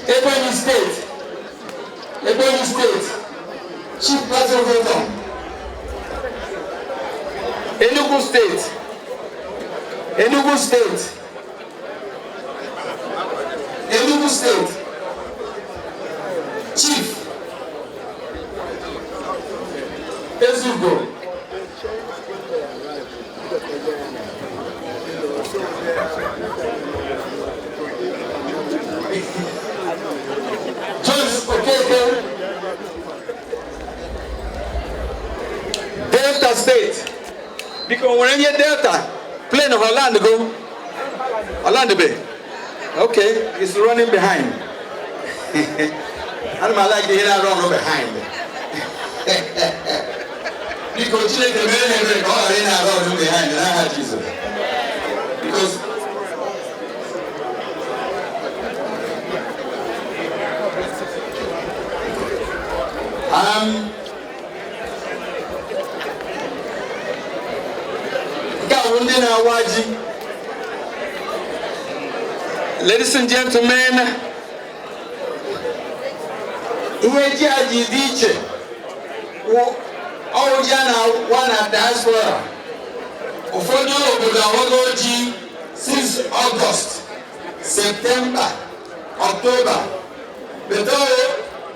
Ebonyi Steeti, Ebonyi Steeti, Chief Patrick Otom. Enugu Steeti, Enugu Steeti, Enugu Steeti, Chief Ezugo. Jones Okeke. Delta State, biko, nwere ihe Delta plane Holland go Holland be. Okay, it's running behind. Ana m like ihe na-arụ ọrụ behind. Biko, Chineke mere ha ebere ka ọ ghara ị na-arụ ọrụ behind n'aha Jizọs, because nke a bụ ndị na-awa ji. Ladies and gentlemen, ihe ji a ji dị iche wụ ọwụ ji a na-awa na diaspora. Ụfọdụ obodo awago ji since August, September, October, beto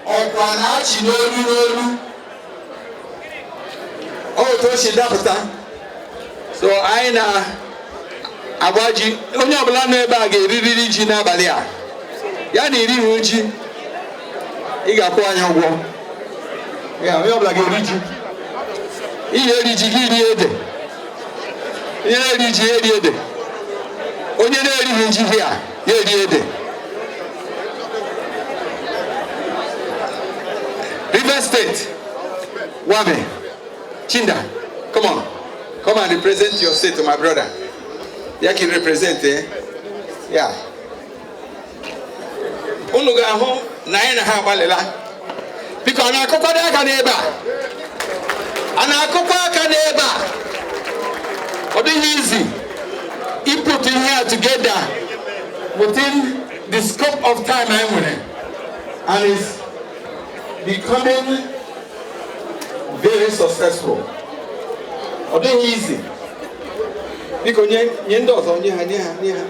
ọkwa na-achị n'olu n'olu otu o si dapụta. So anyị na-agba ji. Onye ọbụla nọ ebe a ga-eririri ji n'abalị a. Ya na irighi ji, ị ga-akwụ anyị ụgwọ ya. Onye ọbụla ga-eri ji. Ihe eri ji gị rie ede, onye na-eri ji eri ede, onye na-erighị ji ya ya eri ede. Rivers State, Wame, Chinda, come on, come and represent your state to my brother. Ya ka represent, eh? Yeah. Unu ga-ahụ na anyị na ha agbalịla. Biko, a na-akụkwado aka n'ebe a? A na-akụkwa aka n'ebe a? Ọ dịghị easy input ihe a together within the scope of time anyị nwere, and it's becoming very successful. Ọ dịghị easy. Biko nye nye ndị ọzọ, nye ha, nye ha, nye ha.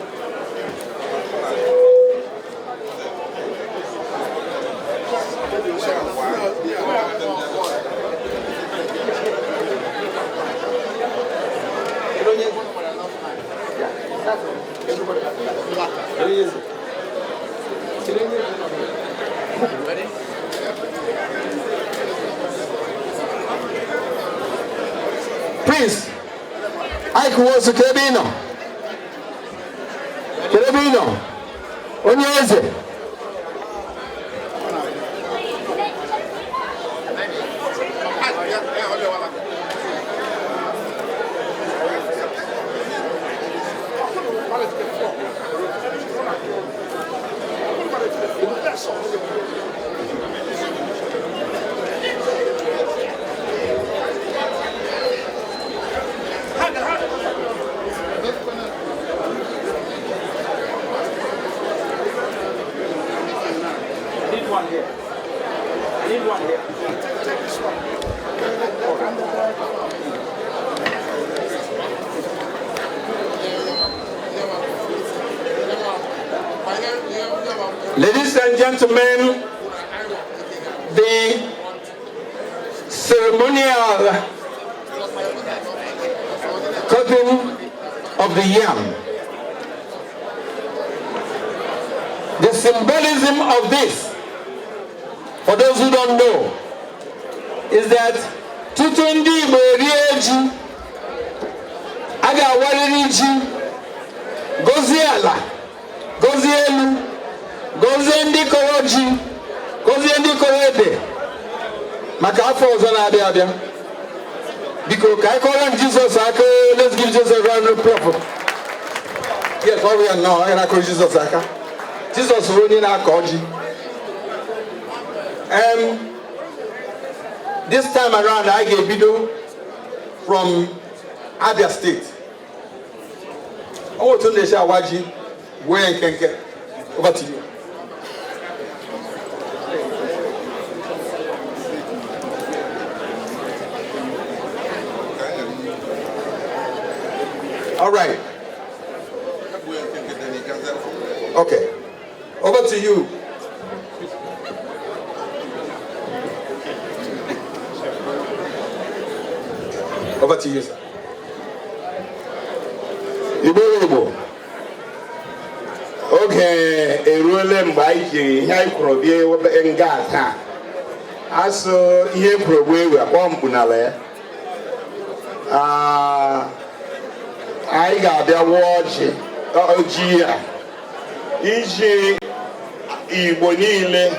Prince Ike Nwosu, ka ebe ị nọ? Kedu ebe ị nọ? Onye eze. I need one here. I need one here. Take this one. Ladies and gentlemen, the ceremonial cutting of the yam. The symbolism of this, for those who don't know, is that tutu ndị Igbo erie ji, a ga-awarịrị ji, gọzie ala, gọzie elu, gọzie ndị kọrọ ji, gọzie ndị kọrọ ede maka afọ ọzọ na-abịa abịa. Biko ka anyị kọrọ Jizọs aka. Let's give Jesus a round of applause. Yes, ọ bụ ya nnọọ, anyị na-akụrụ Jizọs aka. Jizọs bụ onye na-akọ ji. This time around, anyị ga-ebido from Abia State. Ọ otu na-esi awa ji wee nkenke. Over to you. All right. Okay. Over to you. Over to you, sir. Igbo, Igbo, oge eruole mgbe anyị jiri ihe anyị kwuru bịa nga taa. Asụ ihe kwuru bụ ewu akpọ mkpu n'ala ya. Ah, anyị ga-abịa wụọ ọjị, ọjị a iji Igbo niile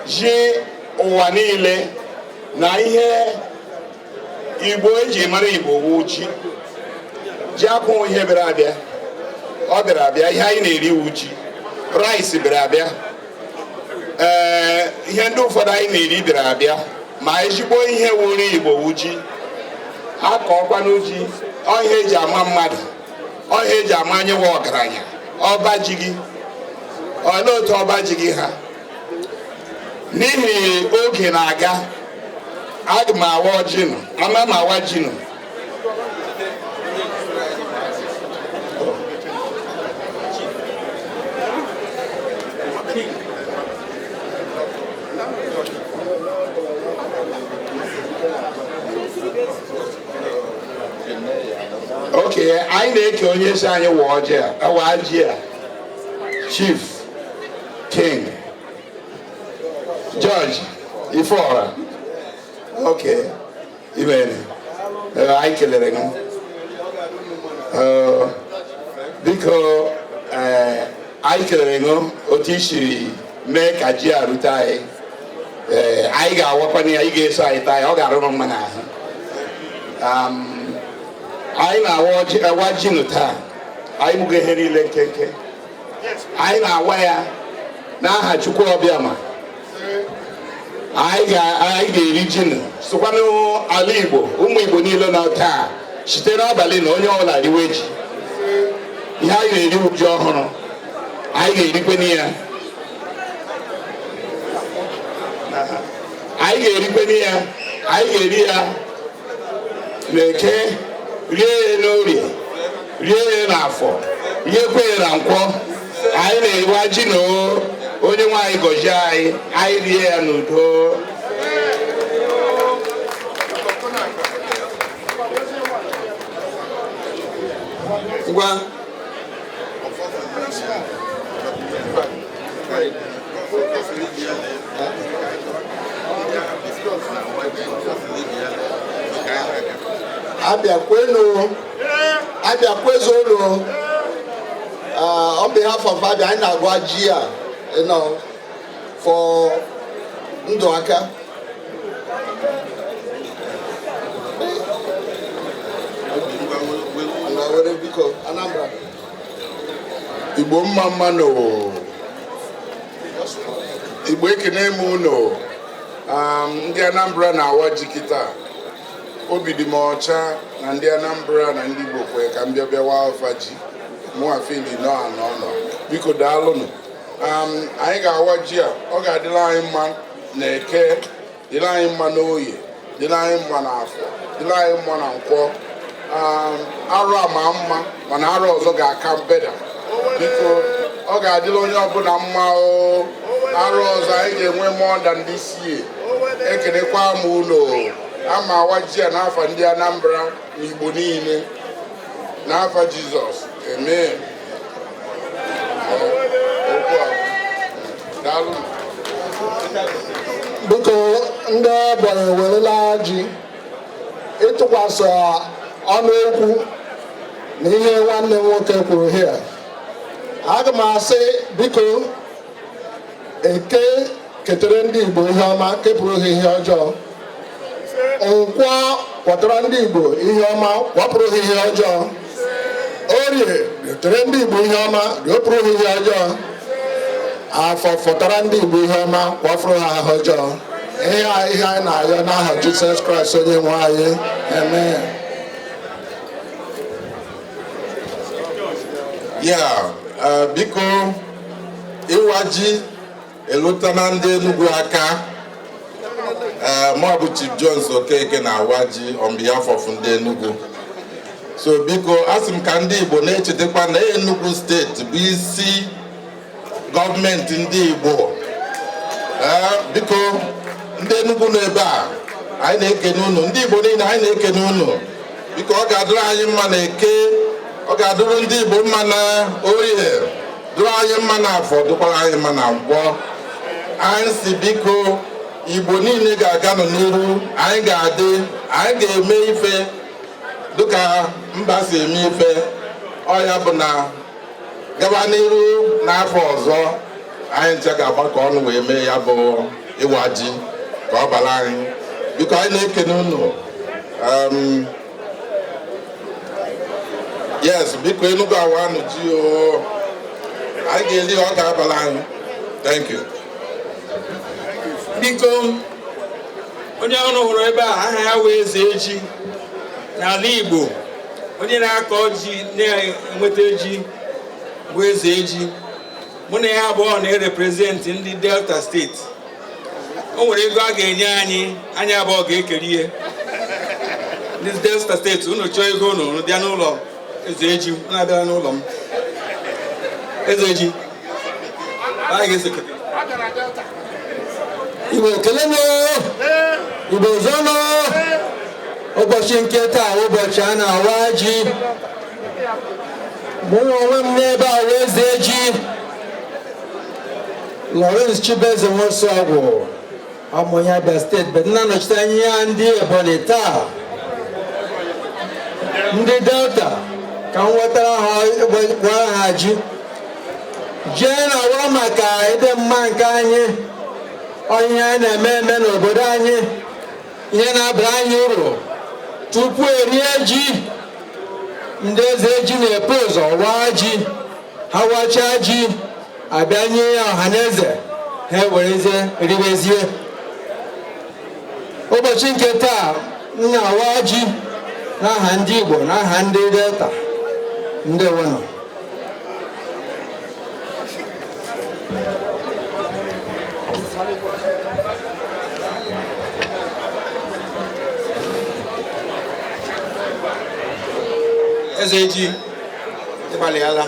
ji ụwa niile na ihe Igbo eji mara Igbo wụ ji. Ji akwụ ihe bịara abịa, ọ bịara abịa. Ihe anyị na-eri wu ji. Rice bịara abịa, ee, ihe ndị ụfọdụ anyị na-eri bịara abịa, ma ezigbo ihe wuru Igbo wu ji. Akọkwanụ ji, ọ ihe eji ama mmadụ, ọ ihe eji ama anyị nwe ọgaranya. Ọba ji gị, olee otu ọba ji gị ha? N'ihi oge na-aga, aga m awa ọjị nụ, ama m awa ji nụ. Oke anyị na-eke onye si anyị wa ọjị a, awa ji a, Chief King George Ifeọra. Oke imere. Ee, anyị kelere gị. Ee, biko, ee, anyị kelere gị otu i siri mee ka ji a rute anyị. Ee, anyị ga-awakwana ya, ị ga-eso anyị taa ya, ọ ga-arụrụ mma n'ahụ. Anyị na-awa ọjị, awa ji nụ taa. Anyị gbugo ihe niile nkenke. Anyị na-awa ya n'aha Chukwu ọbịama. Anyị ga-eri ji nụ, sokwanụ ala Igbo, ụmụ Igbo niile nọ taa, site n'abalị na onye ọbụla riwe ji. Ihe anyị na-eri bụ ji ọhụrụ. Anyị ga-erikweni ya, anyị ga-erikweni ya. Anyị ga-eri ya n'Eke, rie ya n'Orie. Rie ya n'afọ, riekwe ya na nkwọ. Anyị na-ewa ji na onye nwaanyị gọzie anyị, anyị rie ya n'udo. Ngwa. Abia kwenu, Abia kwezuonu. On behalf of Abia, anyị na-agwa ji a, for ndụ aka. Ngwa were biko, Anambra. Igbo mma mma nụ. Igbo ekene m unu. Ndị Anambra na-awa ji kịta. Obi dị m ọcha na ndị Anambra na ndị Igbo kwe ka m bịa bịawa afa ji. Mụ afili nọ anọ nọ. Biko daalụnụ. Anyị ga-awa ji a, ọ ga-adịla anyị mma na eke, dịla anyị mma n'oye, dịla anyị mma n'afọ, dịla anyị mma na nkwọ. Arụ a ma mma, mana arụ ọzọ ga-aka beda. Biko, ọ ga-adịla onye ọbụla mma o. Arụ ọzọ anyị ga-enwe more than this year. Ekenekwa m unu. Ama awa ji a n'afọ ndị Anambra na Igbo niile. N'afọ Jizọs, amen. Okwu a. Daalụ. Biko, ndị Ebonyi werela ji ịtụkwasị ọnụ okwu na ihe nwanne m nwoke kwuru here. Aga m asị biko, eke ketere ndị Igbo ihe ọma, kepụrụ ha ihe ọjọọ. Nkwọ kwatara ndị Igbo ihe ọma, kwapụrụ ha ihe ọjọọ. Orie ketere ndị Igbo ihe ọma, riopụrụ ha ihe ọjọọ. Afọ fọtara ndị Igbo ihe ọma, kwafụrụ ha ahụ ọjọọ. Ihe a ihe anyị na-arịọ n'aha Jizọs Kraịst onye nwe anyị, amen. Ya, biko, ịwa ji elutana ndị Enugu aka. Mụ bụ Chief Jones Okeke na-awa ji on behalf of ndị Enugu. So biko, asị m ka ndị Igbo na-echetakwa na Enugu steeti bụ isi gọọmenti ndị Igbo. Biko, ndị Enugu nọ ebe a, anyị na-ekene unu. Ndị Igbo niile, anyị na-ekene unu. Biko, ọ ga-adịrị anyị mma na eke, ọ ga-adịrị ndị Igbo mma na orie, dịrị anyị mma na afọ, dịkwara anyị mma na nkwọ. Anyị si biko, Igbo niile ga-aga nọ n'iru, anyị ga-adị, anyị ga-eme ife dịka mba si eme ife. Ọ ya bụ na gaba n'iru n'afọ ọzọ, anyị ncha ga-agbakọ ọnụ wee mee ya bụ ịwa ji ka ọ bara anyị. Biko, anyị na-ekene unu. Yes, biko, Enugu awanụ ji o. Anyị ga-eri, ọ ga-abara anyị. Thank you. Biko, onye ọrụ hụrụ ebe a, aha ya wee Eze Eji n'ala Igbo. Onye na-akọ ji na-enweta ji bụ Eze Eji. Mụ na ya abụọ na-erepresentị ndị Delta steeti. O nwere ego a ga-enye anyị, anyị abụọ ga-ekeri ihe. Ndị Delta steeti, unu chọọ ego unu, unu bịa n'ụlọ Eze Eji, unu abịala n'ụlọ m. Eze Eji, anyị ga-esekete. Igbo kelenụ, Igbo zọnụ. Ụbọchị nke taa, ụbọchị a na-awa ji. Mụ onwe m n'ebe a wee Eze Ji Lawrence Chibeze Nwosuagwu, abụ onye Abia steeti, bet na-anọchite anya ndị Ebonyi taa. Ndị Delta ka m nwetara ha, gwara ha ji jee na-awa maka ịdị mma nke anyị, onye anyị na-eme eme n'obodo anyị, ihe na-abara anyị uru. Tupu erie ji, ndị eze ji na-epu ụzọ waa ji. Ha wachaa ji, abịa nye ya ọha na eze, ha ewerezie ribezie. Ụbọchị nke taa, m na-awa ji n'aha ndị Igbo, n'aha ndị Delta. Ndewonụ. Eze Eji, Ịgbalịala.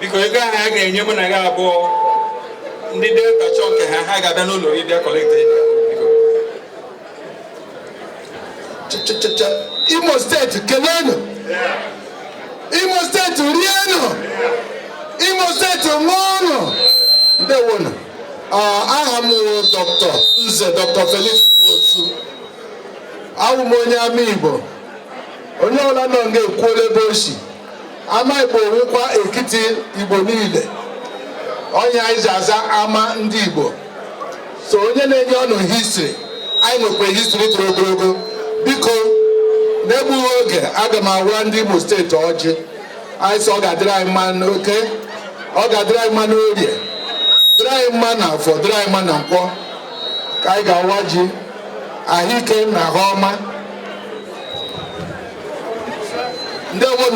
Biko, ego ahụ a ga-enye mụ na gị abụọ, ndị Delta chọọ nke ha, ha ga-abịa n'ụlọ gị bịa collect ego. Biko. Cha. Imo Steeti, kelenu. Imo Steeti, rienu. Imo Steeti, ṅụọnụ. Ndewonu. Aha m wụ Dr. Nze Dr. Felix Nwosu. Awụ m onye ama Igbo. Onye ọbụla nọ nga ekwuola ebe o si. Ama Igbo wụkwa ekiti Igbo niile. Onye anyị ji aza ama ndị Igbo. So onye na-enye ọnụ history, anyị nwekwa history toro ogologo. Biko, n'egbughị oge, aga m awa ndị Imo Steeti ọjị. Anyị sị ọ ga-adịrị anyị mma n'oke, ọ ga-adịrị anyị mma n'orie, dịrị anyị mma na afọ, dịrị anyị mma na nkwọ. Ka anyị ga-awa ji ahụike na ahụ ọma. Ndewo.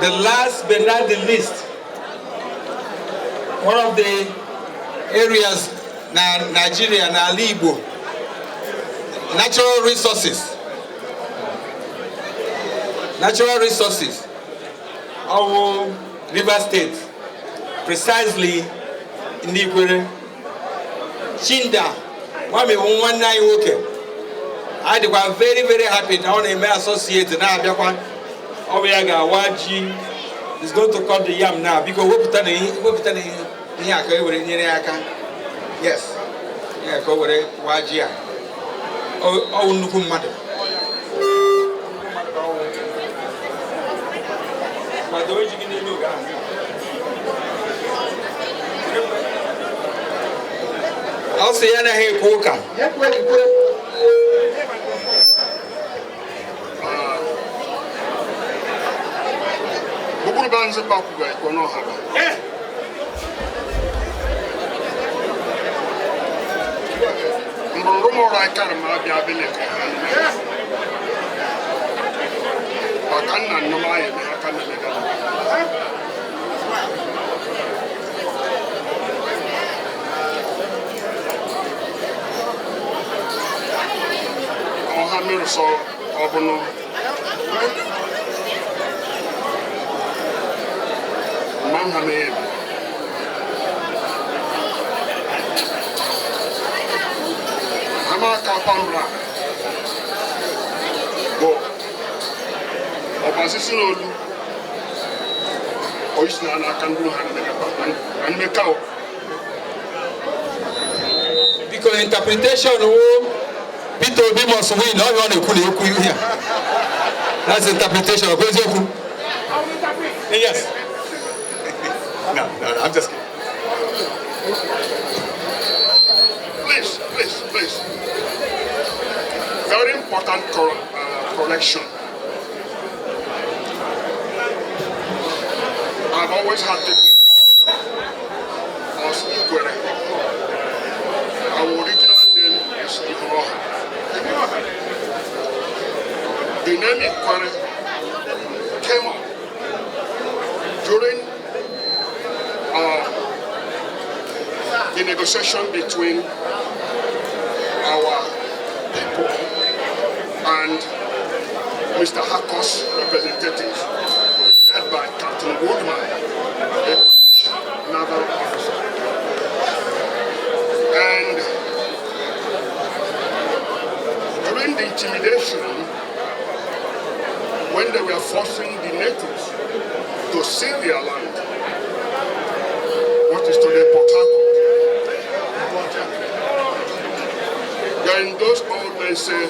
The last but not the least, one of the areas na Nigeria, na ala Igbo, natural resources, natural resources, our River State, precisely ndị Ikwere, Chinda, nwamewu nwanne anyị nwoke. Anyị dịkwa very very happy na ọ na-eme associate na-abịakwa. Ọ bụ ya ga-awa ji. Is going to cut the yam now. Biko, wepụta na ihe, wepụta na ihe a ka e were nyere ya aka. Yes, ya ka o were waa ji a. Ọ wụ nnukwu mmadụ. Kwado ji gị n'elu oge ahụ. Ọ sị ya anaghị ekwu ụka. Bukuru banze bakuga ikono haba. Mbongo ra kar ma bia bele ka. Bakan na no ma ye aka na le ga. O ha mi so obuno. Mohammed. Hamaka Pambra. Go. Ọbasisi n'olu. Oyisi na aka ndị ha na mmeka o. Biko, interpretation wo Peter Obi must win. Ọ na-ekwu na ekwu ihe a. That's interpretation. Ọ bụ eziokwu? Yes. No, I'm just kidding. Please, please, please. Very important correction. I've always had people as Ikwere. Our original name is Ihroha. The name Ikwere came up during the negotiation between our people and Mr. Harcourt's representatives, led by Captain Woodman, a British naval officer. And during the intimidation, when they were forcing the natives to sell their land, what is today Port Harcourt, then those old men say,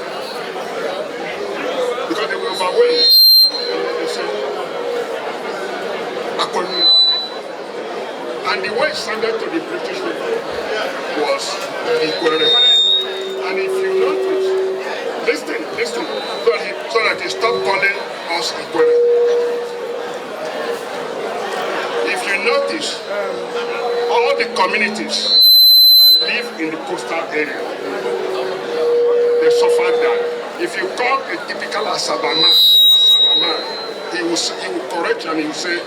because they were overwhelmed, they say, Akonu. And the way it sounded to the British people was Ikwere. And if you notice, listen, listen, so that they stop calling us Ikwere. If you notice, all the communities that live in the coastal area, they suffered that. If you call a typical Asaba man, he will correct you and he will say,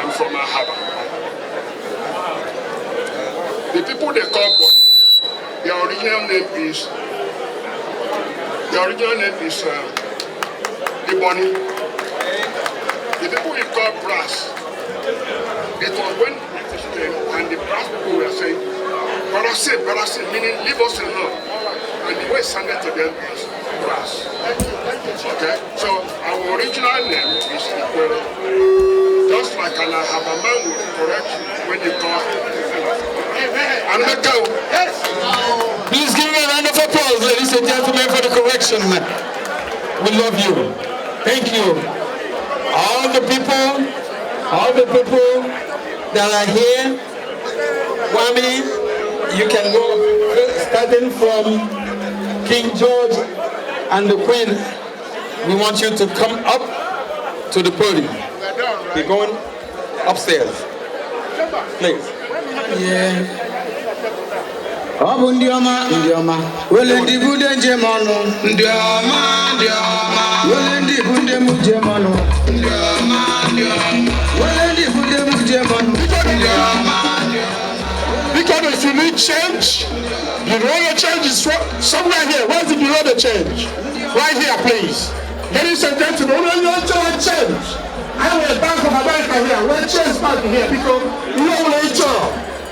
I'm from Ahaba. The people they call Bonny, their original name is Ebonyi. The people we call brass. It was when the British came and the brass people were saying, Barasi, Barasi, meaning leave us alone. And the way it sounded to them is brass. Okay? So our original name is Ikwere. Just like an Ahaba man will correct you when you call and go. Yes. Please give me a round of applause, ladies and gentlemen, for the correction. We love you. Thank you. All the people that are here, Kwame, you can go starting from King George and the Queen. We want you to come up to the podium. We're going upstairs. Please. Yeah. Ọ bụ ndị ọma, ndị ọma, wele ndị bụ ndị njem ọnụ, ndị ọma, ndị ọma, wele ndị bụ ndị mụ jem ọnụ, ndị ọma, ndị ọma, wele ndị bụ ndị mụ jem ọnụ, ndị ọma, ndị ọma. Because if you need change, the royal change is somewhere here. Where's the bureau de change? Right here, please. Ladies and gentlemen, we don't change. I will Bank of America here. We'll change back here because you don't want to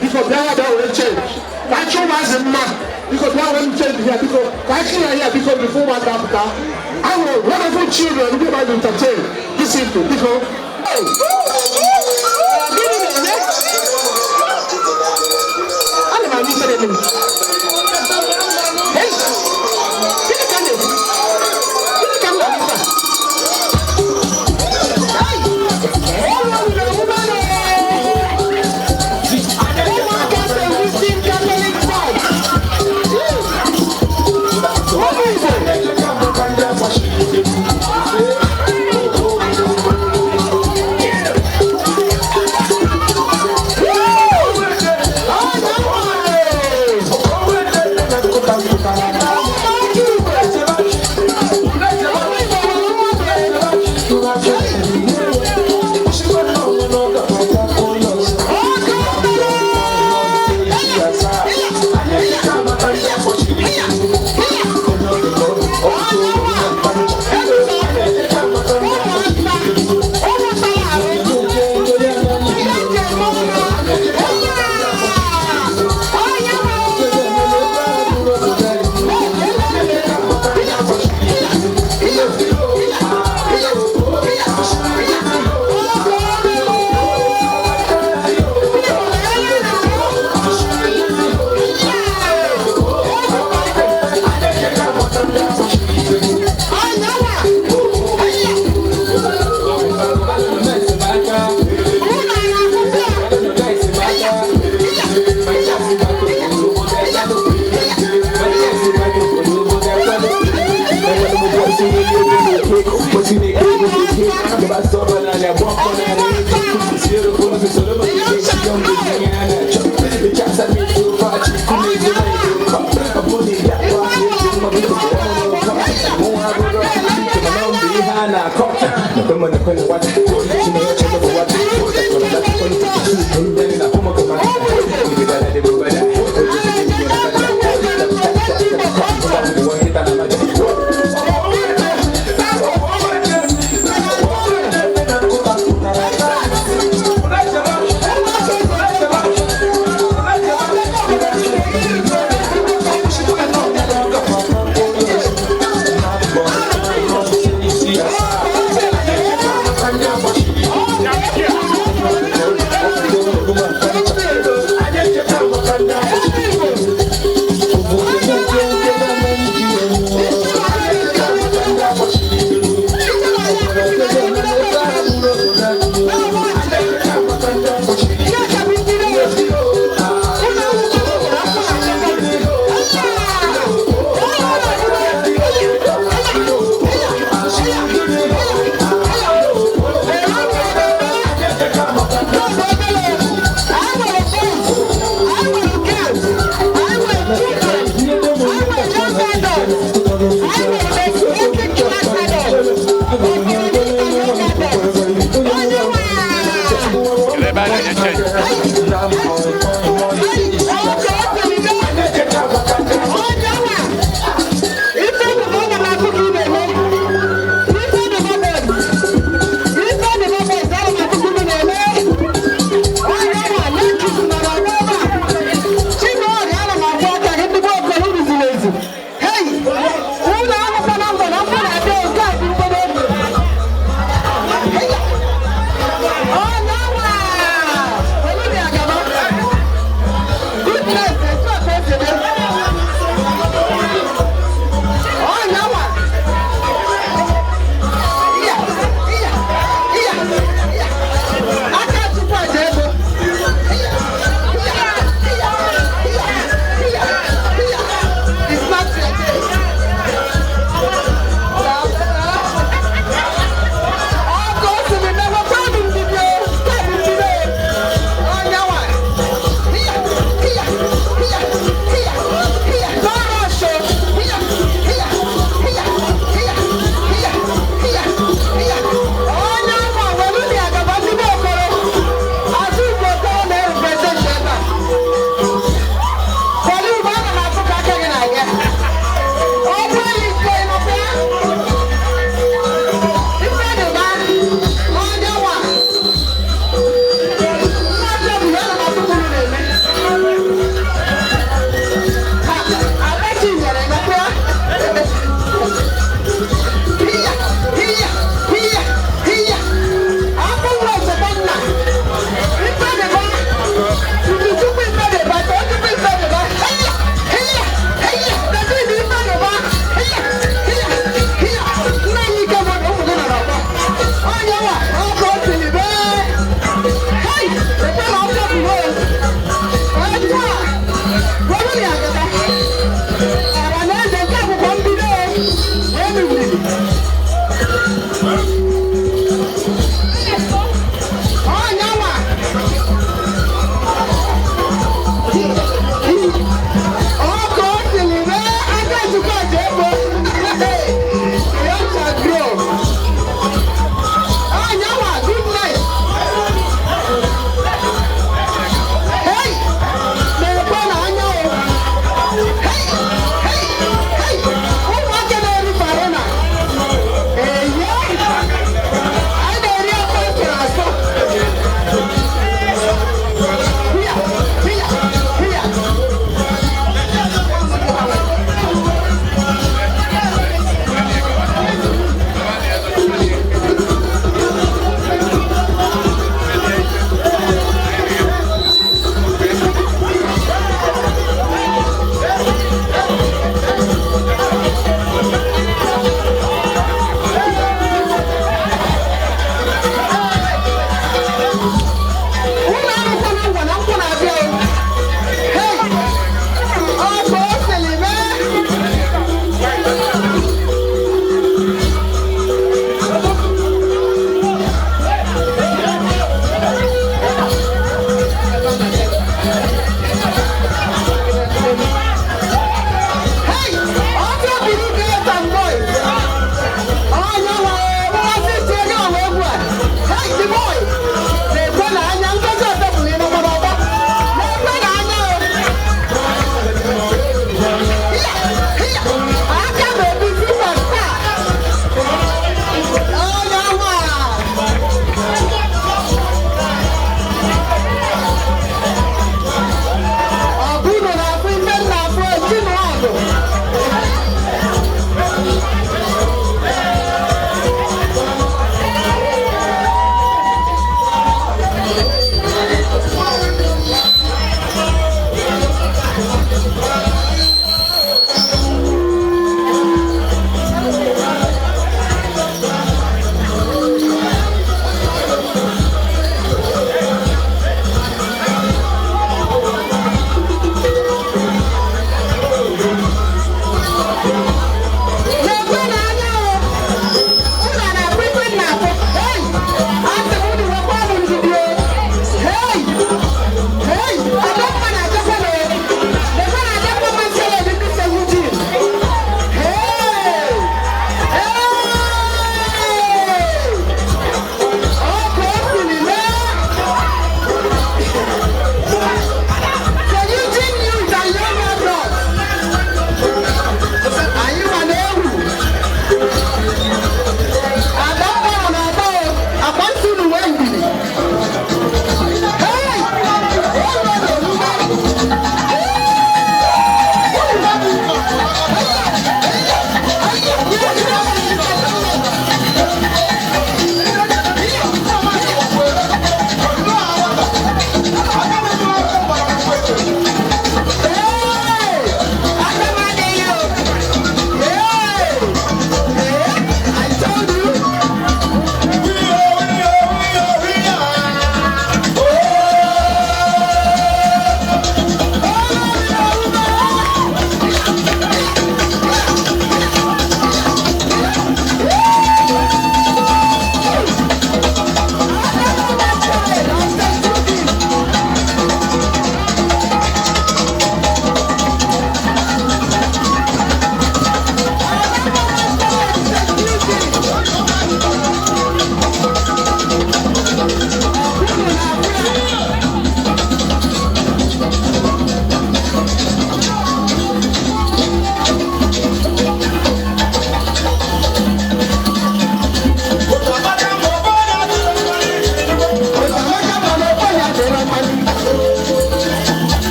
because they are there will change. That's your man because they will change here because that's here because before my capital. I will wonderful children who might entertain this evening because. Yeah.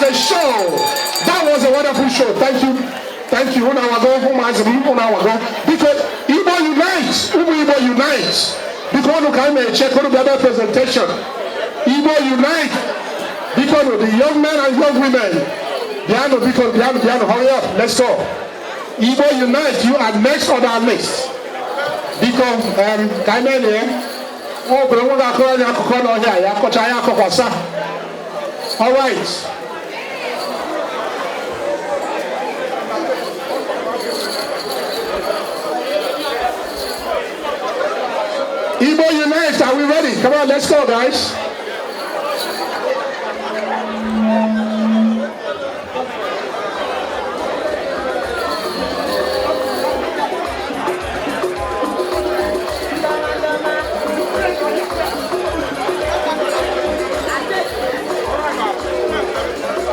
Show. That was a wonderful show. Thank you. Thank you. Unu awago, ụmụazị m, unu awago. Biko, Igbo Unite. Ụmụ Igbo Unite. Biko, unu ka anyị na-eche ka unu bịa mee presentation. Igbo Unite. Biko, nụ, the young men and young women. Bịanụ, biko, bịanụ, bịanụ. Hurry up. Let's go. Igbo Unite, you are next on our list. Biko, ka anyị mee na ya. O kwere nwa ga-akọrọ anyị akụkọ n'ọhịa ya akọcha ya akọkwasa. All right. Igbo Unite, are we ready? Come on, let's go, guys.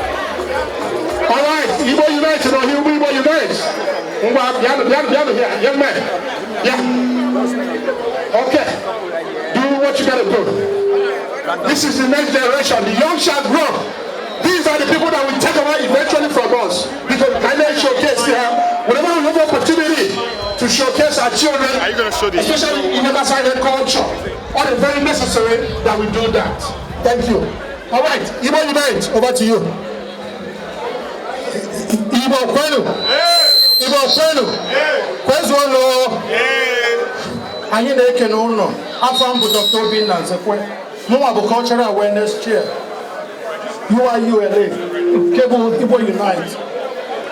All right, Igbo Unite, no, here Igbo Unite. Ngwa, bịanụ, bịanụ, bịanụ here, young man. Yeah. Okay. Do what you gotta do. This is the next generation. The young shall grow. These are the people that will take over eventually from us. Because we can showcase here. Whenever we have opportunity to showcase our children, Are you gonna show this? especially in the silent culture, all is very necessary that we do that. Thank you. All right, Igbo Unite, over to you. Igbo kwenu. Igbo kwenu. Kwezuonu. Anyị na-ekene ụnụ. Afọ m bụ Dr. Obinna Nzekwe. Mụnwa bụ Cultural Awareness Chair. UIULA nke bụ Igbo Unite.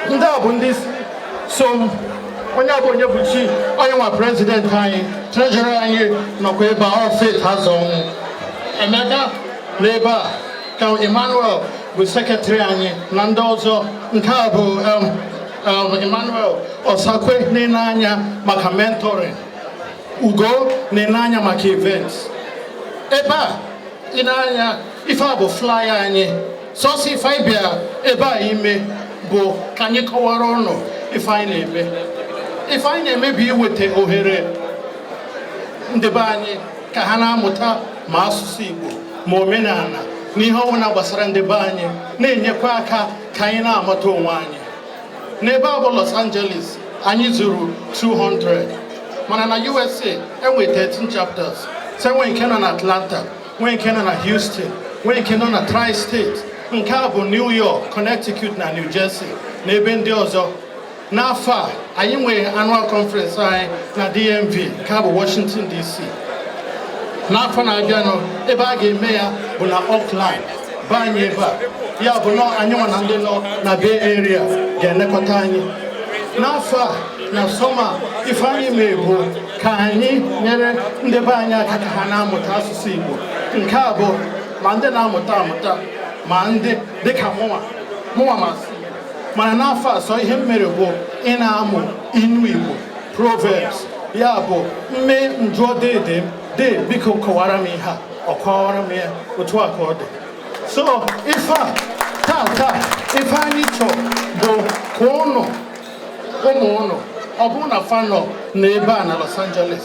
Ndị a bụ ndị so m. Onye a bụ onye bụ chi, onye nwa president anyị, treasurer anyị nọkwa ebe a, ọ Faith Azọnwụ. Emeka n'ebe a ka Emmanuel bụ secretary anyị na ndị ọzọ. Nke a bụ Emmanuel Osakwe na-ene anya maka mentoring. Ugo na-ene anya maka events. Ebe a ị na-anya ife a bụ flyer anyị. Sọsọ ife anyị bịa ebe a ime bụ ka anyị kọwara ụnụ ife anyị na-eme. Ife anyị na-eme bụ iweta ohere ndị be anyị ka ha na-amụta ma asụsụ Igbo ma omenala na ihe ọbụla gbasara ndị be anyị, na-enyekwa aka ka anyị na-amata onwe anyị. N'ebe a bụ Los Angeles, anyị zuru 200, mana na USA enwe 13 chapters. So enwe nke nọ na Atlanta, nwee nke nọ na Houston, nwee nke nọ na Tri-State. Nke a bụ New York, Connecticut na New Jersey na ebe ndị ọzọ. N'afọ a anyị nwere annual conference anyị na DMV, nke a bụ Washington DC. N'afọ na-abịanụ, ebe a ga-eme ya bụ na Oakland, be anyị ebe a. Ya bụ na anyị nwa na ndị nọ na Bay Area ga-elekọta anyị. N'afọ a na summer, ife anyị mee bụ ka anyị nyere ndị be anyị aka ka ha na-amụta asụsụ Igbo. Nke a bụ ma ndị na-amụta amụta ma ndị dịka mụnwa mụnwa masị. Mana n'afọ a, sọ ihe m mere bụ ị na-amụ inu Igbo, proverbs. Ya bụ mme njụọ dede m, de biko kọwara m ihe a, ọ kọwara m ya otu a ka ọ dị. So ife a taa taa, ife anyị chọọ bụ ka ụnụ ụmụ ụnụ, ọ bụrụ na fa nọ n'ebe a na Los Angeles,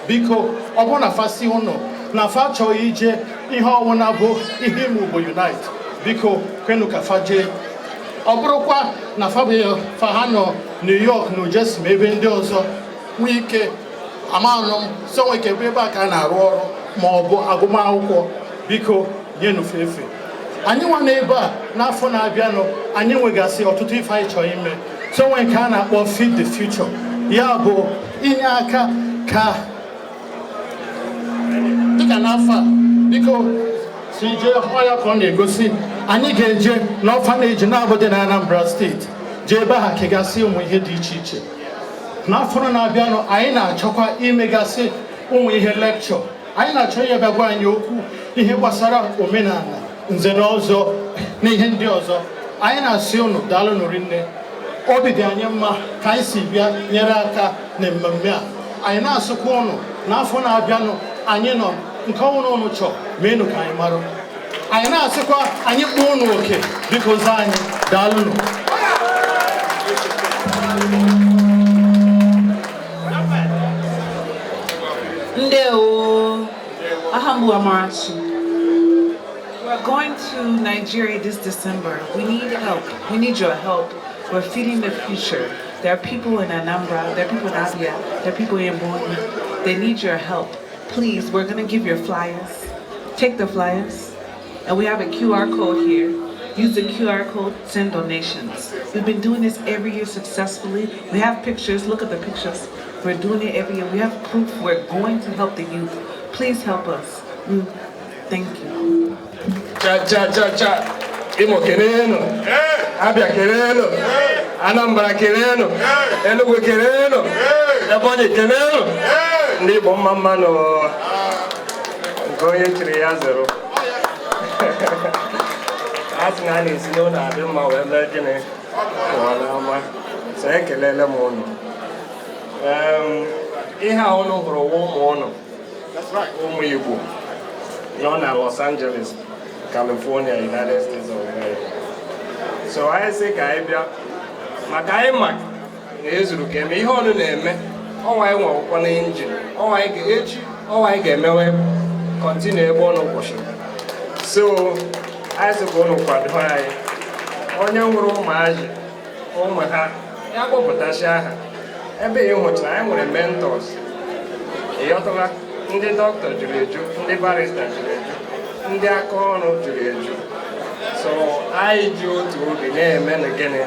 biko ọ bụrụ na fa si ụnụ na fa chọghị ije ihe ọwụna bụ ihe ime Igbo Unite, biko kwenu ka fa jee. Ọ bụrụkwa na fa bụ fa ha nọ New York, New Jersey ma ebe ndị ọzọ, nwee ike amanụ m so nwee ike bụ ebe a ka a na-arụ ọrụ ma ọ bụ agụmakwụkwọ, biko nyenụ fefe. Anyị nwa n'ebe a n'afọ na-abịanụ, anyị nwegasị ọtụtụ ife anyị chọrọ ime. So nwee nke a na-akpọ Feed the Future, ya bụ inye aka ka dịka n'afọ a, biko si jee ọya ka ọ na-egosi. Anyị ga-eje n'orphanage na-abụ dị na Anambra Steeti, jee ebe ha kegasị ụmụ ihe dị iche iche. N'afọ na-abịanụ, anyị na-achọkwa imegasị ụmụ ihe lecture. Anyị na-achọ ihe bịa gwa anyị okwu ihe gbasara omenala, nze na ọzọ na ihe ndị ọzọ. Anyị na-asị unu daalụ nụ rinne. Obi dị anyị mma ka anyị si bịa nyere aka na mmemme a. Anyị na-asịkwa unu n'afọ na-abịanụ, anyị nọ nke ọnwụrụ unu chọọ meenụ ka anyị marụ. Anyị na-asịkwa anyị kpọọ unu oke, biko zaa anyị. Daalụnụ. Ndewo. Aha m bụ Amarachi. We're going to Nigeria this December. We need help. We need your help. We're feeding the future. There are people in Anambra, there are people in Abia, there are people in Ebonyi. They need your help. Please, we're gonna give your flyers. Take the flyers. And we have a QR code here. Use the QR code, send donations. We've been doing this every year successfully. We have pictures, look at the pictures. We're doing it every year. We have proof we're going to help the youth. Please help us. Thank you. Cha cha cha cha. Imo kelenu. Abia kelenu. Anambra kelenu. Enugu kelenu. Ebonyi kelenu. Ndị Igbo, mma mma nụ. Nke onye chiri ya zero. A sị na a na-esi n'ụlọ adị mma wee mee gịnị pụọ n'ama. So ekelele m ụnụ. Ihe a ụnụ hụrụ wụ ụmụ ụnụ, ụmụ Igbo nọ na Los Angeles, California, United States of America. So anyị sị ka anyị bịa maka anyị ma na ezuru ka eme ihe ọnụ na-eme. Ọnwa anyị nwe akwụkwọ na engine ọnwa anyị ga-echi, ọnwa anyị ga-emewe continue ebe ọnụ kwụsịrị. So anyị sị ka ụnụ kwado anyị. Onye nwere ụmụazị, ụmụ ha ya kpọpụtasị aha ebe ị hụchara. Anyị nwere mentors, ịghọtala? Ndị dọkịta juru eju, ndị barrister juru eju, ndị aka ọrụ juru eju. So anyị ji otu obi na-eme na gịnị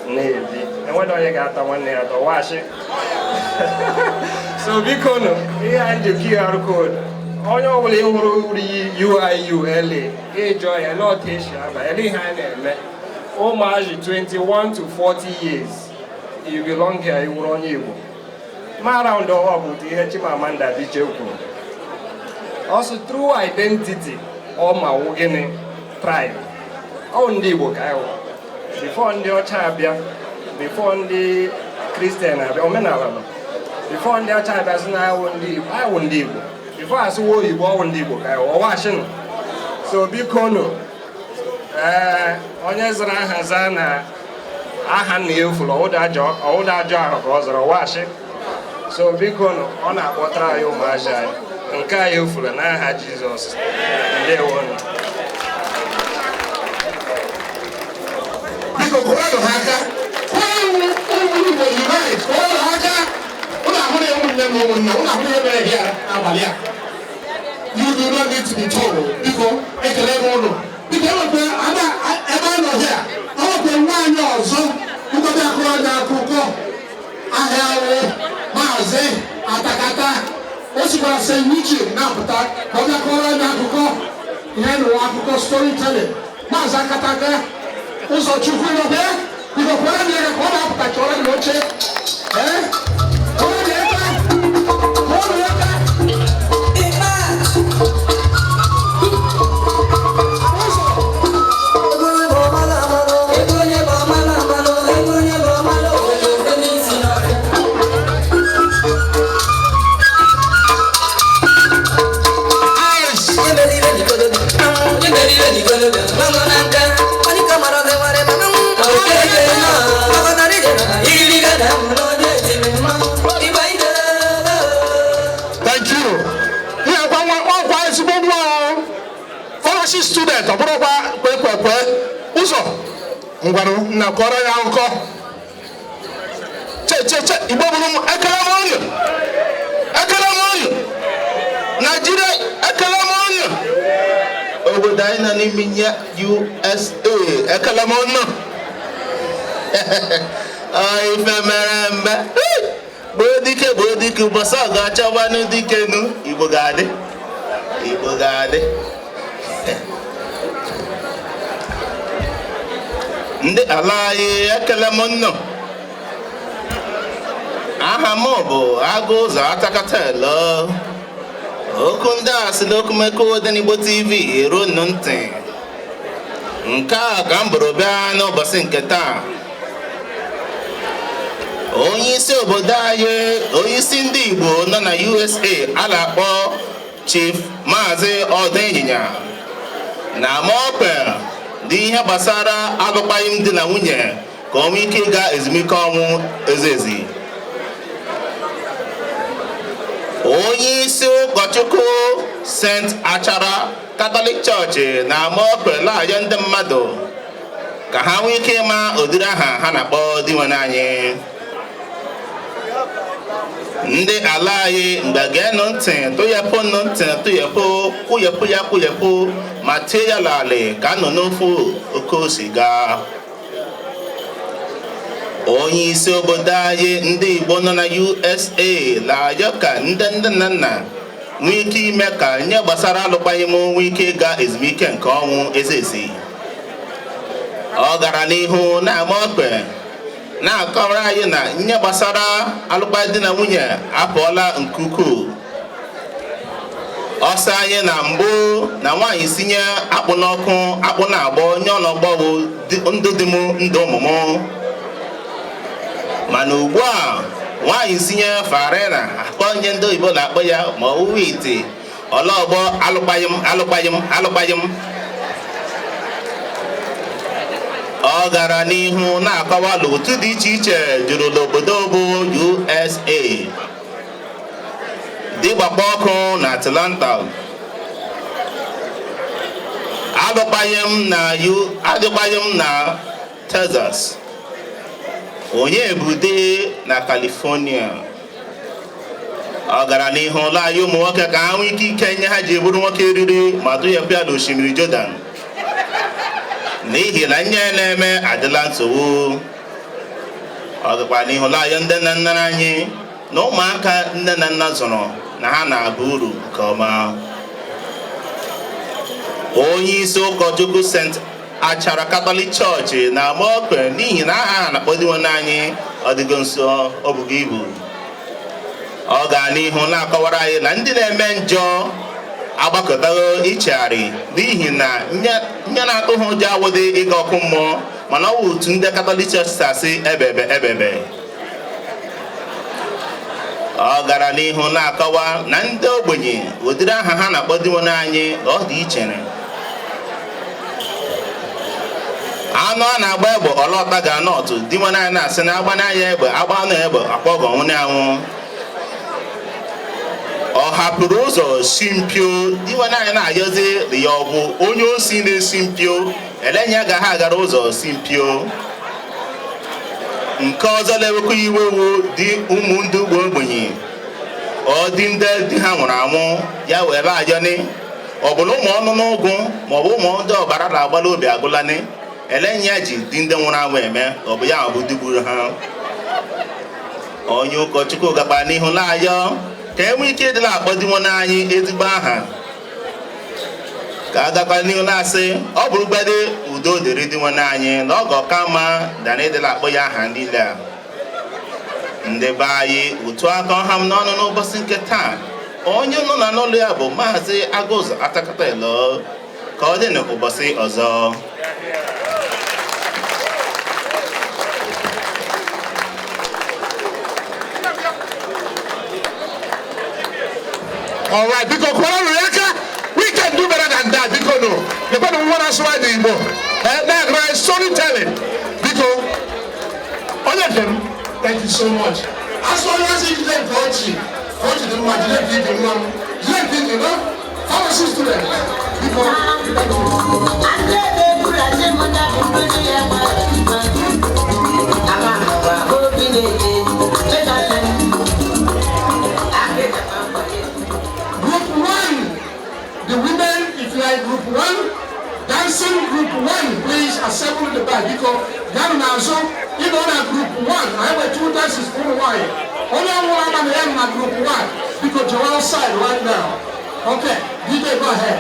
na-ebi, enweghị onye ga-ata nwanne ya dọwashi. So biko nụ, ihe anyị ji QR code, onye ọbụla ị hụrụ uri UIULA, ịjụọ ya ele otu esi aba, ele ihe anyị na-eme. Ụmụazị 21 to 40 years, you belong here, ị wụrụ onye Igbo. Ma round up bụ ihe Chimamanda Adichie kwuru. Also true identity ọ ma wụ gịnị? Tribe. Ọ ndị Igbo ka anyị wụ before ndị ọcha abịa, before ndị Kristian abịa. Omenala nọ before ndị ọcha abịa sị na anyị wụ ndị Igbo. Anyị wụ ndị Igbo before asịwa oyibo. Ọ wụ ndị Igbo ka anyị wụ, ọwashinụ. So biko nụ, ee, onye zara aha zaa na aha nna ya efuru, ọwụda ajọ ahụ ka ọ zara, ọwashi. So biko nụ, ọ na-akpọtara anyị ụmụazị anyị nke anyị efuru n'aha Jizọs. Ndewonụ. Biko kụọrọ ha aka. Kụọrọ ụmụ Igbo Unite, kụọrọ ha aka. Ụnụ ahụrụ ya, ụmụnne na ụmụnna, ụnụ ahụrụ ihe mere gị abalị a. You do not need to be told. Biko, ekele m ụnụ. Biko, enwekwa ebe a nọ here, enwekwa nwaanyị ọzọ nkọta akụrụ anyị akụkọ ahịa wụ Maazị Atakata. O sikwara St. Eugene na-apụta ka ọ bịa kọrọ anyị akụkọ ihe nụwa, akụkọ, storytelling. Maazị Akataka Ụzọchukwu nọbịa. Biko kwere m ya ka ọ na-apụta, chọrọ m oche. Ee, kọrọ m aka, kọrọ m aka. Thank you. Ihe kwa nwa ọkwa ezigbo nwa o. Pharmacy student, ọ bụrụkwa kwekwekwe ụzọ ngwanụ nna kọrọ ya akụkọ. Che che che, Igbo bụrụ m, ekele m unu. Ekele m unu. Naijiria, ekele m unu. Obodo anyị nọ n'ime ya, USA, ekele m unu. Ife mere mbe gboo dike, gboo dike, ụbọchị ọgụ achọbanụ dike nu. Igbo ga-adị, Igbo ga-adị. Ndị ala anyị, ekele m nnụ. Aha m bụ Agụ Ụzọ Atakata Elo. Okwu ndị a sị n'okumeko Odenigbo TV eruo nnụ ntị. Nke a ka m bụrụ bịa n'ụbọchị nke taa. Onye isi obodo anyị, onye isi ndị Igbo nọ na USA a na-akpọ Chief Maazị Ọdụ Ịnyịnya na Amaokwe dị ihe gbasara alụkwaghịm di na nwunye ka ọ nwee ike ịga ezumike ọnwụ ezi. Onye isi ụkọchukwu St. Achara Catholic Church na Amaokwe na-ayọ ndị mmadụ ka ha nwee ike ịma ụdịrị aha ha na-akpọ dinwenụ anyị. Ndị ala anyị, mgbe geenụ ntị, tụyepụnụ ntị, tụyepụ, kwụyepụ ya, kwụyepụ ma tie ya n'alị ka nọ n'ofu oke osiga. Onye isi obodo anyị, ndị Igbo nọ na USA na-ayọ ka ndị nne na nna nwee ike ime ka nye gbasara alụkwaghịm nwee ike ịga ezumike nke ọnwụ ezi. Ọ gara n'ihu na-ama okpe na-akọwara anyị na nye gbasara alụkwaghịm di na nwunye apụọla nke ukwuu. Ọsọ anyị na mbụ na nwaanyị sinye akpụ n'ọkụ, akpụ na-agbọ nye ọnọgbọ bụ ndụ dị m ndụ ụmụ m. Mana ugbu a nwaanyị sinye farina akpọ nye ndị oyibo na-akpọ ya ma ọ wụ ite ọlọgbọ alụkwaghịm alụkwaghịm alụkwaghịm. Ọ gara n'ihu na-akọwa na otu dị iche iche juru n'obodo bụ USA dịgbakwa ọkụ na Atlanta. Alụkwaghịm na Texas, onye bude na California. Ọ gara n'ihu ụlọ anyị ụmụ nwoke ka ha nwee ike ike nye ha ji bụrụ nwoke riri ma tụnyepụ ya n'osimiri Jordan, n'ihi na nye na-eme adịla nsogbu. Ọ gakwa n'ihu ụlọ anyị ndị nna nna anyị na ụmụaka nne na nna zụrụ na ha na-aba uru nke ọma. Onye isi ụkọchukwu St. Achara Catholic Church na Amaokwe, n'ihi na aha ha na-akpọ dinwenụ anyị ọdịgo nso ọ bụgo ibu. Ọ gaa n'ihu na-akọwara anyị na ndị na-eme njọ agbakọtago ichegharị, n'ihi na nye na-atụ ha ụjọ awụdị ịga ọkụ mmụọ, mana ọ wụ otu ndị Catholic Church si asị ebebe ebebe. Ọ gara n'ihu na-akọwa na ndị ogbenye ụdịrị aha ha na-akpọ dinwenụ anyị na ọ dị iche. Anụ a na-agba egbe ọlọta ga nọtụ, dinwenụ anyị na-asị na agba n'anya egbe agba anụ egbe akpọgọ nwụnye anwụ. Ọ hapụrụ ụzọ si mpio, dinwenụ anyị na-ayọzi ya ọ bụ onye osi na-esi mpio, elenye agaghị agara ụzọ si mpio. Nke ọzọ na-ewekwa iwe wu dị ụmụ ndị ugbo ogbenye ọ dị ndị di ha nwụrụ anwụ ya were ajọni, ọ bụ na ụmụ ọnụ n'ụgụ maọbụ ụmụ ndị ọbara na-agbala obi agụlani, elenye ya ji di ndị nwụrụ anwụ eme, ọ bụ ya bụ di gburu ha. Onye ụkọchukwu gakwa n'ihu na-ayọ ka e nwee ike ịdị na-akpọ dinwenụ anyị ezigbo aha, ka a gakwa n'ihu na-asị ọ bụrụ gbede udo dịrị dinwenụ anyị na ọ ga-ọka mma dana ịdị na-akpọ ya aha niile a. Ndị be anyị, otu aka ọha m n'ọnụ n'ụbọchị nke taa. Onye nọ na n'ụlọ ya bụ Maazị Agụụzọ Atakata Elo. Ka ọ dị n'ụbọchị ọzọ. All right, biko kwara aka. We can do better than that, biko no. The one who wants to write the Igbo. That storytelling. Biko, all of them, thank you so much. As long as you didn't coach, coach the man, you didn't give him, you didn't give him, pharmacy student. Biko, thank you. Group 1, the women, if you are in group 1, dance. Dancing group 1, please assemble in the back. Biko, gaanụ n'azụ, ị nọ na group 1, anyị nwere two dances for ụmụ nwaanyị. Onye nwụrụ ama na ya nọ na group 1, biko jewe outside right now. Okay, DJ, go ahead.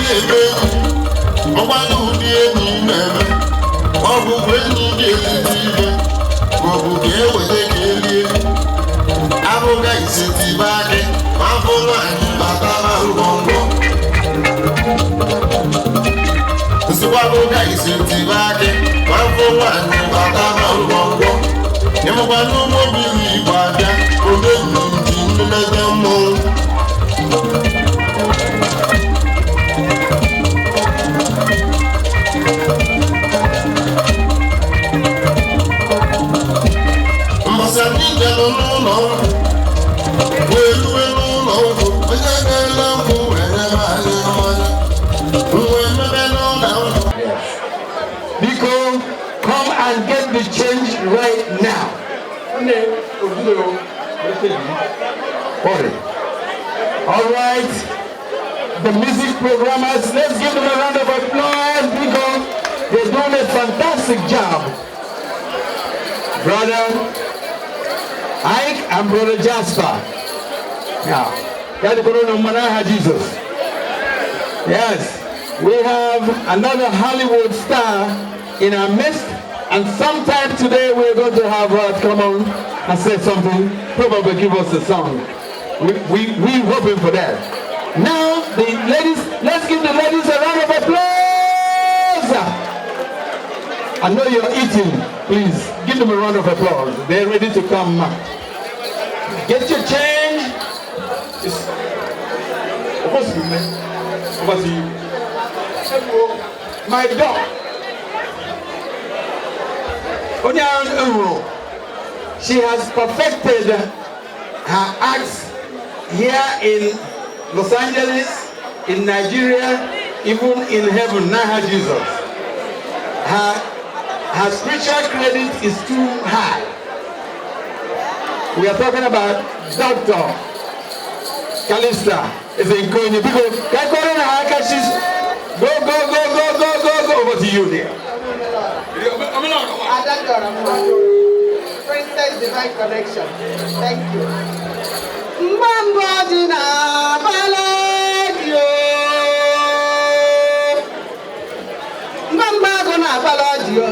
na-eme egwu, ọgbala ụdị enyi na-eme. Ọ bụkwa enyi ga-elite ibe, maọbụ ka eweta ka elie. Abụga isetibe akị, ma afọ nwaanyị batara ngwongwo. Nsịkwabụga isetibe akị, ma afọ nwaanyị batara ngwongwo. Ịmụkwa n'ụgbọ mmiri Igbo abịa, ome ji nnenete mmọnwụ. Mbọsị anyị bịara n'ụlọ ọgwụ, wee rue n'ụlọ ọgwụ, onye na-ele nkwụ wee nyebe anyị mmanya. Nwa emebe n'ụlọ ọgwụ. Biko, come and get the change right now. Hurry. All right. The music programmers, let's give them a round of applause because they're doing a fantastic job. Brother Ike and Brother Jasper. Now, Jesus. Yes, we have another Hollywood star in our midst, and sometime today we're going to have her come on and say something, probably give us a song. We're hoping for that. Now, the ladies, let's give the ladies a round of applause. I know you're eating. Please, give them a round of applause. They're ready to come. Get your change. Over to you. My dog. She has perfected her acts here in Los Angeles, in Nigeria, even in heaven, Naha Jesus. Her spiritual credit is too high. We are talking about Dr. Calista is in Konya. Because go, go, go, go, go, go, go. Over to you there. Princess Divine Connection. Thank you. Mambo Dina Baladio. Mamba Gona Baladio.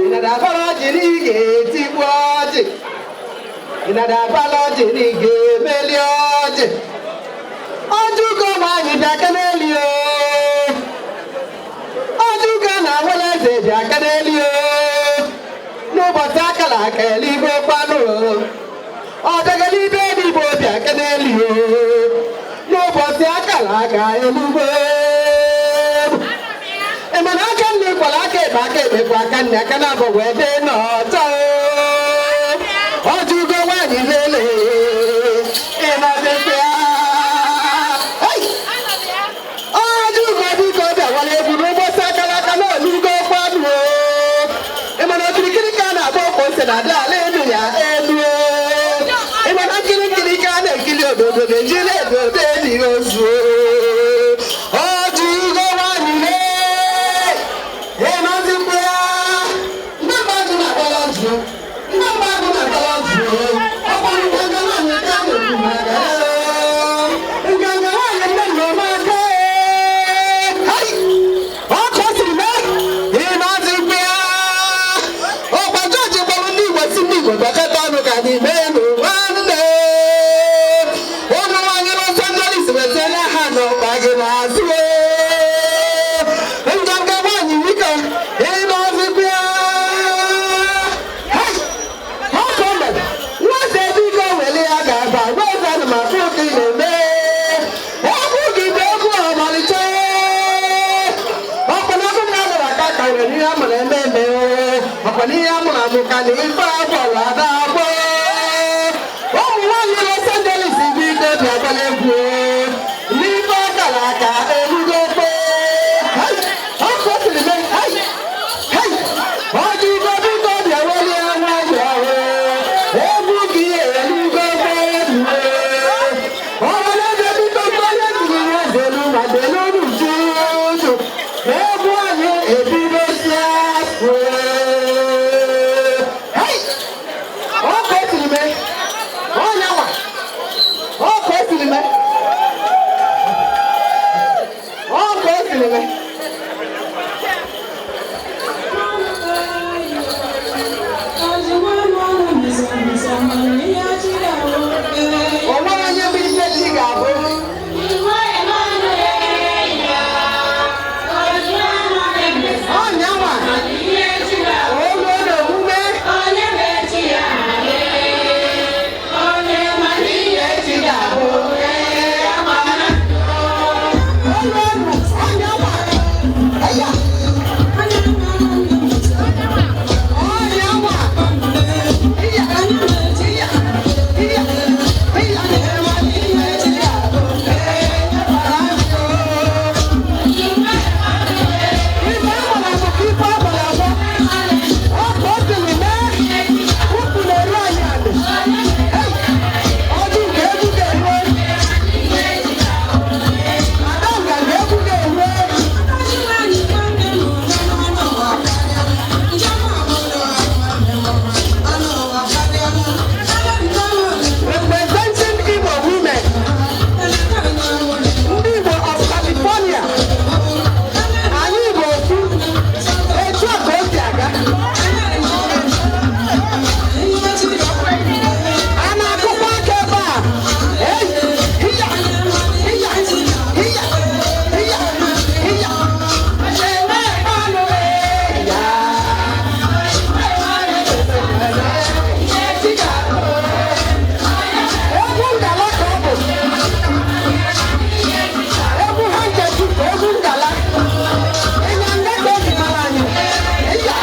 Inada Balaji Gate Waji. Inada Balaji Melioji. Ojugo Wani Dakanelio. Ojugo na Walaze Dakanelio. N'ụbọchị akara aka eluigwe kwanụ. Ọdagalibe n'igbo bịa kenelio. N'ụbọchị akara aka eluigwe. Ị ma na aka nne kwara aka ekpe, aka ekpe kwa aka nne, aka na-abọ wee dị n'ọtọ. Ọjụgo nwaanyị lele. Ị na-adịkwa ya. Ọjụgo biko bịawara egwu n'ụbọchị akara aka na olugo kwanụ. Ị ma na okirikiri ka a na-agba ọkwa ose na-adị ala elu ya elu. Ị ma na nkirikiri ka a na-ekiri obodo na-ejiri edobe enyi ozu. Ọjụgo nwaanyị lee. Ị mazikwa ya. Ndị mmadụ na-agbara ọjụ. Ndị mmadụ na-agbara ọjụ. Ọkwa nganga nwaanyị ka a na-ekwu maka ya. Nganga nwaanyị nne nna ọma aka. Hai! Ọkụ o siri mee. Ị mazikwa ya. Ọkwa jọọjị gbara ndị Igbo si ndị Igbo gbakọta ọnụ ka anyị mee nụ nwanne. Ụmụ nwaanyị Los Angeles wetara ha n'ọkpa gị n'azụ. Nganga nwaanyị biko, ị nọzikwa ya. Hai! Ọkụ o mere. Nwata biko were ya ga-aba. Nwata ana m afụ ka ị na-eme. Egwu gị bụ egwu ọmalịcha. Ọkwa na ọkụ m na-anọrọ aka karịrị n'ihe a mụrụ eme eme. Ọkwa n'ihe a mụrụ amụ ka na ife agbọrọ ada agbọ. Ụmụ nwaanyị Los Angeles biko bịa gbara egwu. N'ife akara aka erugo kpe. Hai! Ọkụ o siri mee. Hai! Hai! Ọjụgo biko bịa welie nwayọọ. Egwu gị erugo kpe. Ọhaneze biko onye jiri ya zelu ma delu n'uju. Egwu anyị ebidosia. Hai! siri mee. O nwere onye bụ ife chi ga-abụ. Ọnyanwa olu n'omume. Representing Igbo women, ndị Igbo of California, anyị Igbo ofu, etu a ka o si aga. A na-akụkwa aka ebe a. Ei, hiya, hiya, hiya, hiya, hiya. Eme anụ ya. Egwu ngala ka ọ bụ. Egwu ha nkeji bụ egwu ngala. Ịnyanga ka o ji mara anyị. Ịya.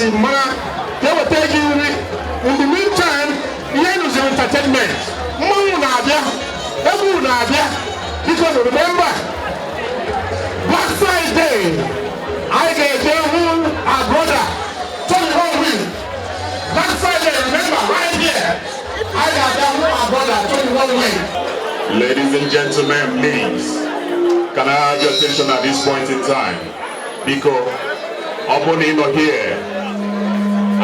si mara ka eweta gị nri. In the meantime, ihe nụziri entertainment, mmanwụ na-abịa, egwu na-abịa. Biko remember, Black Friday, anyị ga-eje hụ our brother Tony Owen. Black Friday, remember, right here, anyị ga-abịa hụ our brother Tony Owen. Ladies and gentlemen, please, can I have your attention at this point in time? Biko, ọ bụrụ na ị nọ here,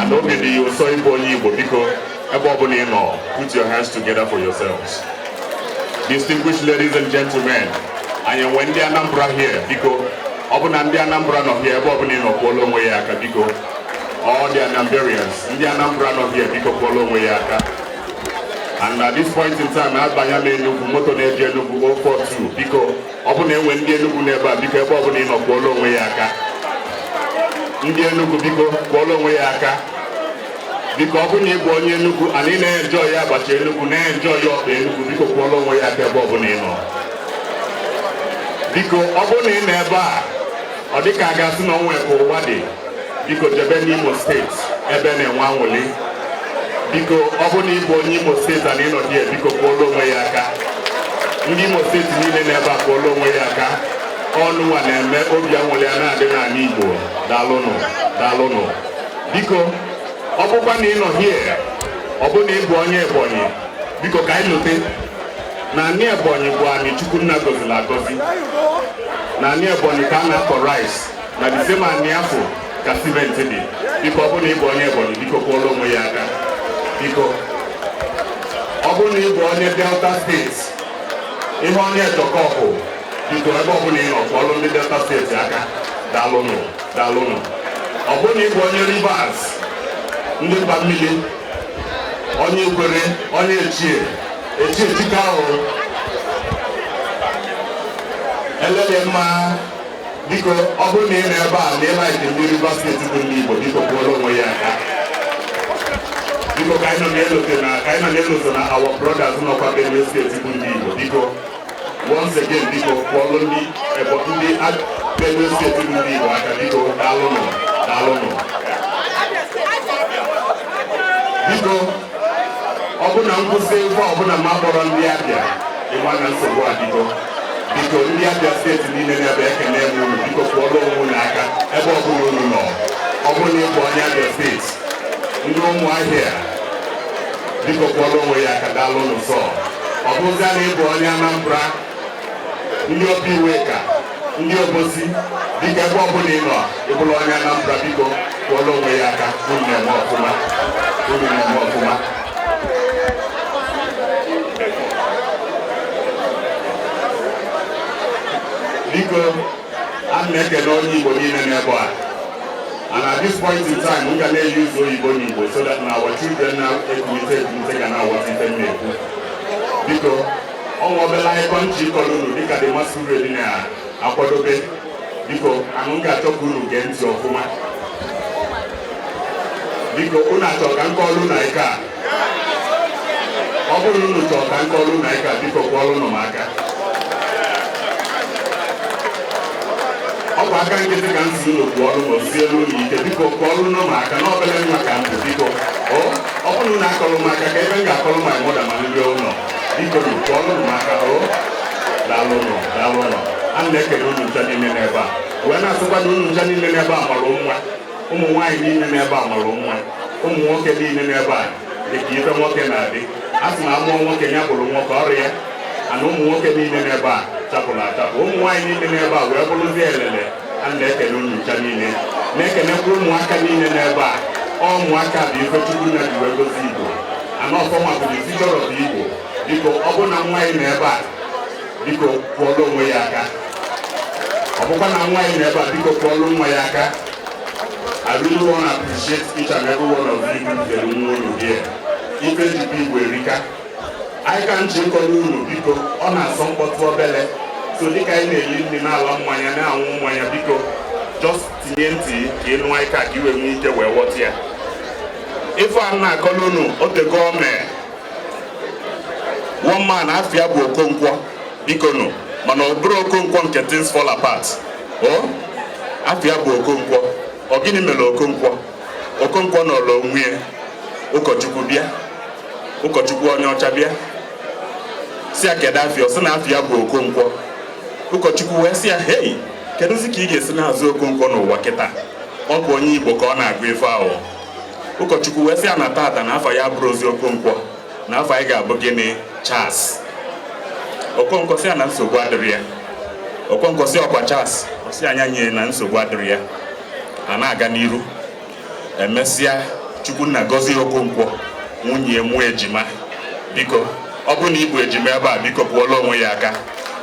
and obi dị ya ụsọ ịbụ onye Igbo, biko, ebe ọ bụla ị nọ, put your hands together for yourselves. Distinguished ladies and gentlemen, anyị enwe ndị Anambra here, biko, ọ bụ na ndị Anambra nọ here, ebe ọ bụla ị nọ, kwụọla onwe ya aka, biko. All the Anambarians, ndị Anambra nọ here, biko, kwụọla onwe ya aka. And at this point in time, abanya m Enugu, moto na-eji Enugu 042, biko, ọ bụ na enwe ndị Enugu n'ebe a, biko, ebe ọ bụla ị nọ, kwụọla onwe ya aka. Ndị Enugu, biko, kwụọla onwe ya aka. Biko, ọ bụrụ na ị bụ onye Enugu and ị na-enjoy ya abacha Enugu, na-enjoy ya ọkpa Enugu, biko, kwụọla onwe ya aka ebe ọ bụla ị nọ. Biko, ọ bụrụ na ị nọ ebe a, ọ dị ka a ga-asị na onwe ka ụwa dị, biko, jebe n'Imo Steeti ebe na-enwe anwụli. Biko, ọ bụrụ na ị bụ onye Imo Steeti and ị nọ here, biko, kwụọla onwe ya aka. Ndị Imo Steeti niile n'ebe a, kwụọla onwe ya aka. Ọnụnwa na-eme obi anwụli a na-adị n'ala Igbo. Daalụnụ, daalụnụ. Biko, ọ bụkwa na ị nọ here, ọ bụ na ị bụ onye Ebonyi, biko, ka anyị lote na anị Ebonyi bụ anị Chukwunna gọziri agọzi. Na anị Ebonyi ka a na-akọ rice, na the same anị afọ ka simenti dị. Biko, ọ bụ na ị bụ onye Ebonyi, biko, kwụọla onwe ya aka. Biko, ọ bụrụ na ị bụ onye Delta Steeti, ihe onye Ejọkọpụ, biko, ebe ọ bụla ị nọ, kwụọlụ ndị Delta Steeti aka. Daalụnụ, daalụnụ. Ọ bụrụ na ị bụ onye Rivers, ndị mba mmiri, onye Ikwere, onye Echie, Echie Chike ahụ elele mma, biko, ọ bụrụ na ị nọ ebe a na ị like ndị Rivers Steeti bụ ndị Igbo, biko, kwụọrọ onwe ya aka. Biko, ka anyị nọ na-elote na ka anyị nọ na-elote na our brothers nọkwa Benue Steeti bụ ndị Igbo. Biko, once again, biko, kwụọlụ ndị Ebo, ndị Benue Steeti bụ ndị Igbo aka. Biko, daalụnụ, daalụnụ. Biko, ọ bụ na nkwụsị ebe ọbụla ma kpọrọ ndị Abịa, ịma na nsogbu adịgo. Biko, ndị Abịa Steeti niile na-ebe, ekene m unu. Biko, kwụọrọ onwe unu aka ebe ọbụla unu nọ. Ọ bụrụ na ị bụ onye Abịa Steeti, ndị Ụmụahịa, biko, kwụọrọ onwe ya aka. Daalụnụ. Sọ ọ bụzia na ị bụ onye Anambra, ndị Ọpa Iweka, ndị Obosi, biko, ebe ọbụla ị nọ, ịbụrụ onye Anambra, biko, kwụọrọ onwe ya aka. Unu na-eme ọfụma, unu na-eme ọfụma. Biko, a na-ekele onye Igbo niile n'ebe a. And at this point in time, m ga na-eyuzu oyibo n'Igbo so that na our children na-ekulite ekulite ga na-aghọta ife m na-ekwu. Biko, ọnwa obele akụkọ nchi ịkọrọ unu dịka the masquerade na-akwadobe. Biko, anụ m ga-achọ ka unu gee ntị ọfụma. Biko, unu achọ ka m kọọlụ unu ike a? Ọ bụrụ na unu chọrọ ka m kọọlụ unu ike a, biko, kwụọlụ unu m aka. Ọ bụ aka nkịtị ka m si unu kwụọlụ m osielu unu ike. Biko, kwụọlụ unu m aka na obele nwa ka m bụ. Biko, ọ bụrụ na akọlụ m aka ka ebe m ga-akọlụ my mother ma nri ụlọ. Biko, kwụọlụ m aka o. Daalụnụ, daalụnụ. A na-ekele unu ncha niile n'ebe a, wee na-asịkwa na unu ncha niile n'ebe a mara nwa. Ụmụ nwaanyị niile n'ebe a mara nwa, ụmụ nwoke niile n'ebe a dị ka ife nwoke na-adị. A sị na amụọ nwoke, ya bụrụ nwoke ọrụ ya. Ana ụmụ nwoke niile n'ebe a chapụrụ achapụ, ụmụ nwaanyị niile n'ebe a wee bụrụzie elele. A na-ekele unu ncha niile, na-ekelekwa ụmụaka niile n'ebe a. Ọ ụmụaka bụ ife Chukwu na ji wee gozi Igbo. Ana ọfọnwa bụ the future of Igbo. Biko, ọ bụrụ na nwa anyị nọ ebe a, biko, kwụọla onwe ya aka. Ọ bụkwa na nwa anyị nọ ebe a, biko, kwụọlụ nwa ya aka. I really want to appreciate each and every one of you butere nwa unu here. Ife njikwa Igbo erika. Anyị ka nchi nkọrọ unu. Biko, ọ na-asọ mkpọtụ obele, so dịka anyị na-eli nri, na-ala mmanya, na-aṅụ mmanya, biko, just tinye ntị ka ịnụ anyị ka i wee nwee ike wee ghọta ya. Ife a na-akọrọ unu, otego o mee. One man, afịa bụ Okonkwo. Biko nụ, mana ọ bụrụ Okonkwo nke Things Fall Apart o. Afịa bụ Okonkwo. Ọ gịnị mere Okonkwo? Okonkwo nọrọ onwe ya, ụkọchukwu bịa, ụkọchukwu onye ọcha bịa, si ya kedu afịa, ọ sị na afịa bụ Okonkwo. Ụkọchukwu wee sị ya, hei, kedụzi ka ị ga-esi na-azụ Okonkwo n'ụwa kịta? Ọ bụ onye Igbo ka ọ na-agụ ife ahụ. Ụkọchukwu wee sị ya na tata na afa ya bụrụ ozi Okonkwo, na afa anyị ga-abụ gịnị? Charles. Okonkwo sị ya na nsogbu adịrị ya. Okonkwo sị ọkwa Charles, ọ sị anya nye na nsogbu adịrị ya. A na-aga n'iru. Emesịa, Chukwunna gọzie Okonkwo, nwunye mụọ ejima. Biko, ọ bụ na ịbụ ejima ebe a, biko kwụọla onwe ya aka.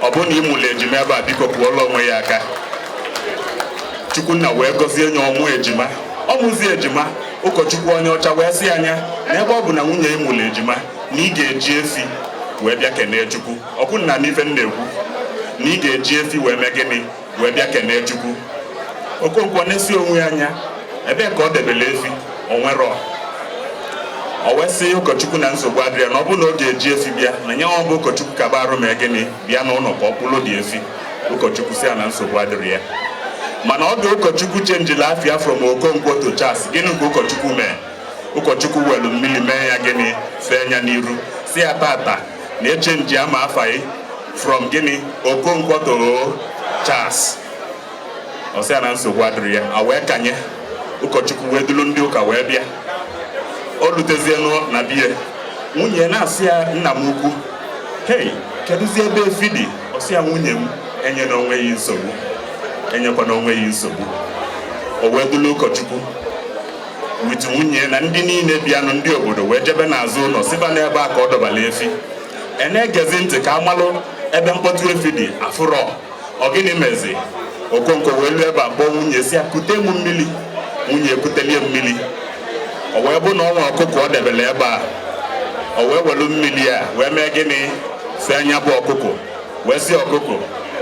Ọ bụ na ịmụla ejima ebe a, biko kwụọla onwe ya aka. Chukwunna wee gọzie nye ọmụ ejima. Ọ mụzie ejima, ụkọchukwu onye ọcha wee sị anya na ebe ọ bụ na nwunye ịmụla ejima, na ị ga-eji efi wee bịa kenee Chukwu. Ọkwụ na n'ife m na-ekwu, na ị ga-eji efi wee mee gịnị? Wee bịa kenee Chukwu. Okonkwo na-esi onwe ya anya, ebee ka ọ debere efi? O nwero. O wee sị ụkọchukwu na nsogbu adịrị ya, na ọ bụrụ na ọ ga-eji efi bịa, na nye ọ bụ ụkọchukwu kaba arụ mee gịnị? Bịa n'ụlọ ka ọ kpụlụ dị efi. Ụkọchukwu sị ya na nsogbu adịrị ya. Mana ọ dị ụkọchukwu chenjila afịa from Okonkwo to Charles. Gịnị ka ụkọchukwu mee? Ụkọchukwu welu mmiri mee ya gịnị? Fee ya n'iru, si ya tata na echenji ama afa ya from gịnị? Okonkwo to Charles. Ọ sị ya na nsogbu adịrị ya. A wee kanye ụkọchukwu wee dulu ndị ụka wee bịa. O lutezienụ na biye, nwunye na-asị ya, nna m ukwu, hei, kedụzi ebe efi dị? Ọ sị ya, nwunye m, enyela onwe ya nsogbu, enyekwana onwe ya nsogbu. O wee dulu ụkọchukwu with nwunye na ndị niile bịanụ, ndị obodo, wee jebe n'azụ ụlọ, siba n'ebe a ka ọ dọbala efi. E na-egezi ntị ka amalụ ebe mkpọtụ efi dị, afụrọ. Ọ gịnị mezi? Okonkwo wee lu ebe a, kpọọ nwunye, si ya kute m mmiri. Nwunye ekutelie mmiri. O wee bụ na ọnwa ọkụkọ ọ debere ebe a, o wee welu mmiri a wee mee gịnị? Fee anya bụ ọkụkọ, wee si ọkụkọ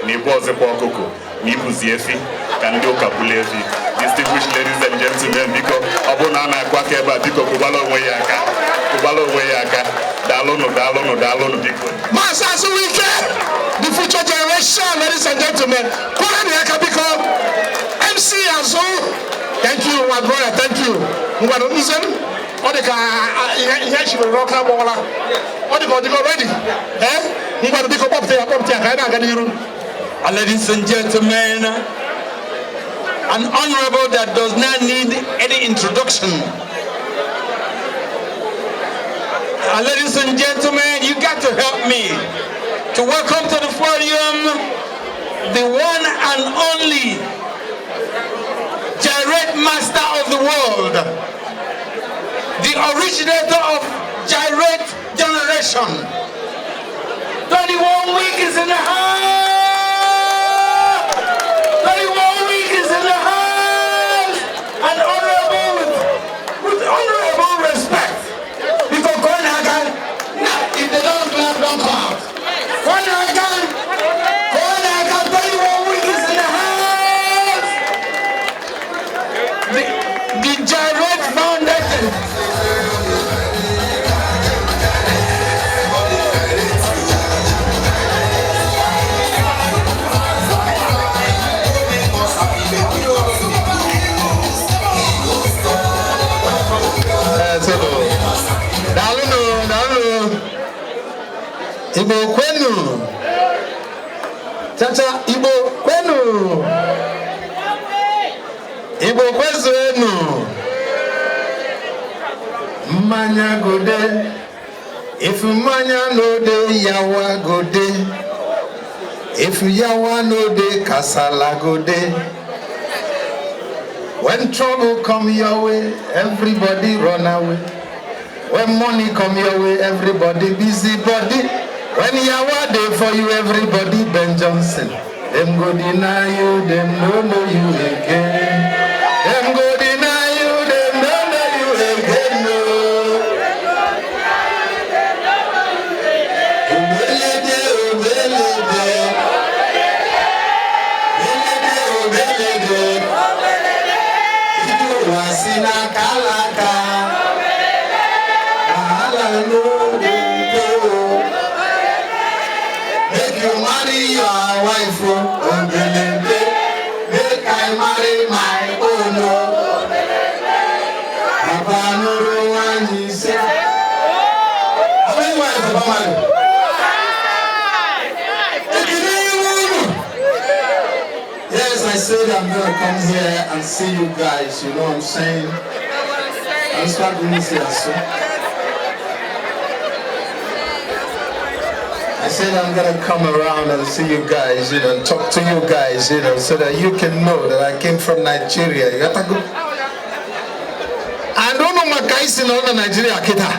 na ibu ọzịkwa ọkụkọ na ibuzi efi ka ndị ụka bulu efi. Distinguished ladies and gentlemen, biko, ọ bụrụ na a na-akụ aka ebe a, biko kụbala onwe ya aka, kụbala onwe ya aka. Daalụnụ, daalụnụ, daalụnụ, biko. Maazị Azuwike, the future generation, ladies and gentlemen. Kụọrọ ya aka, biko. MC Azu, thank you, my brother, thank you. Ngwanụ, nze m, ọ dị ka ihe echibere n'ọkụ agbawala. Ọ dị ka ọ dịgo ready. Eh? Ngwanụ, biko, kpọpụta ya, kpọpụta ya ka anyị na-aga n'iru. Ladies and gentlemen, an honorable that does not need any introduction. Ladies and gentlemen, you got to help me to welcome to the podium the one and only Gyrate Master of the world, the originator of Gyrate Generation. 31 week is in the house! 31 week is in the house! And honorable with honorable respect. Because Konaga, if they don't clap, don't come out. Konaga, Konaga, 31 week is in the house! The Gyrate Foundation. Daalụnụ, daalụnụ. Igbo kwenu! Chacha, Igbo kwenu! Igbo kwezuenu! Mmanya go dey, if mmanya no dey, yawa go dey. If yawa no dey, kasala go dey. When trouble come your way, everybody run away. When money come your way, everybody busy body. When yawa dey for you, everybody Ben Johnson. Them go deny you, them no know you again. Them go deny you, them no know you again. No. Obelede, obelede. Obelede, obelede. Idu wasi na kalaka. Wahala no dey go. Make you marry your wife, oh, obelebe. Make I marry my own, oh. I said I'm gonna come here and see you guys, you know what I'm saying? I'm starting to see us. I said I'm gonna come around and see you guys, and talk to you guys, so that you can know that I came from Nigeria. You gotta go. I don't know my guys in all Nigeria, kita.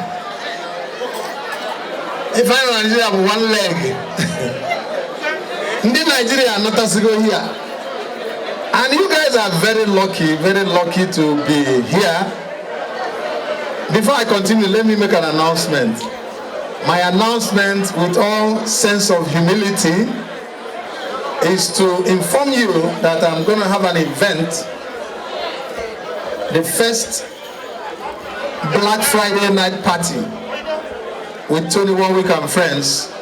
If I'm in Nigeria, I have one leg. Ndị Nigeria anatasigo here. And you guys are very lucky to be here. Before I continue, let me make an announcement. My announcement, with all sense of humility, is to inform you that I'm going to have an event, the first Black Friday night party with Tony Warwick and friends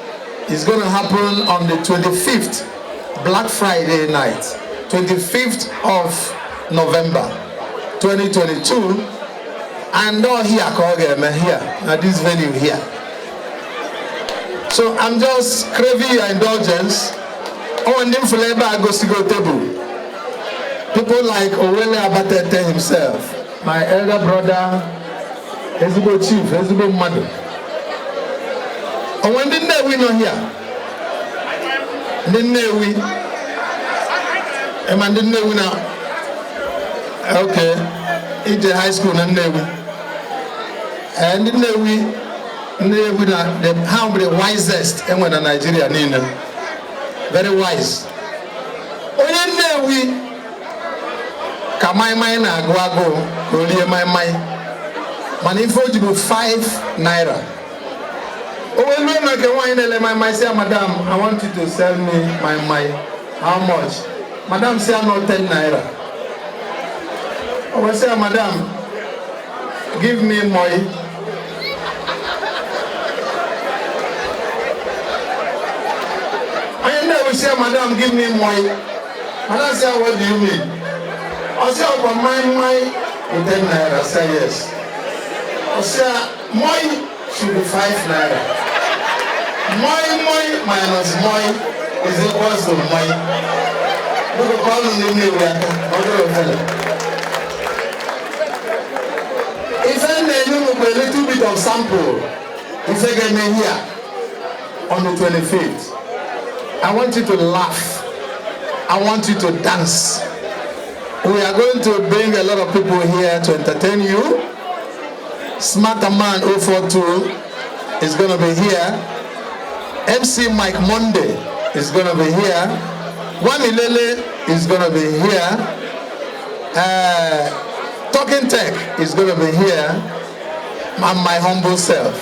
is going to happen on the 25th, Black Friday night, 25th of November, 2022. And all here, here, at this venue here. So I'm just craving your indulgence. Oh, and then Fuleba Agosigo table. People like Owele Abatete himself, my elder brother, ezigbo chief, ezigbo mmadụ. Oh, and then we know here. Ndị Nnewi. Ema ndị Nnewi na. Okay. Ije high school na Nnewi. Ndị Nnewi, Nnewi na the how the wisest enwe na Nigeria niile. Very wise. Onye Nnewi ka maịmaị na-agụ agụụ ka o rie maịmaị. Mana ife o ji bụ 5 naira. O wee luo na nke nwaanyị na-ele maịmaị sị ya, "Madam, I want you to sell me maịmaị. How much?" Madam sị ya no 10 naira. O wee sị ya, "Madam, give me moi." Onye Nnewi sị ya, "Madam, give me moi." Madam sị ya, "What do you mean?" Ọ sị ya, "Ọkwa maịmaị with 10 naira." Say yes. Ọ sị ya, "Moi should be 5 naira. Moi moi minus moi is equals to moi." Biko kọọnụ ndị Nnewi aka, ọ dịrị ofele. Ife m na-enye unu bụ a little bit of sample. Ife ga-eme here on the 25th. I want you to laugh. I want you to dance. We are going to bring a lot of people here to entertain you. Smarter Man 042 is going to be here. MC Mike Monday is going to be here. Wamilele is going to be here. Talking Tech is going to be here. And my humble self.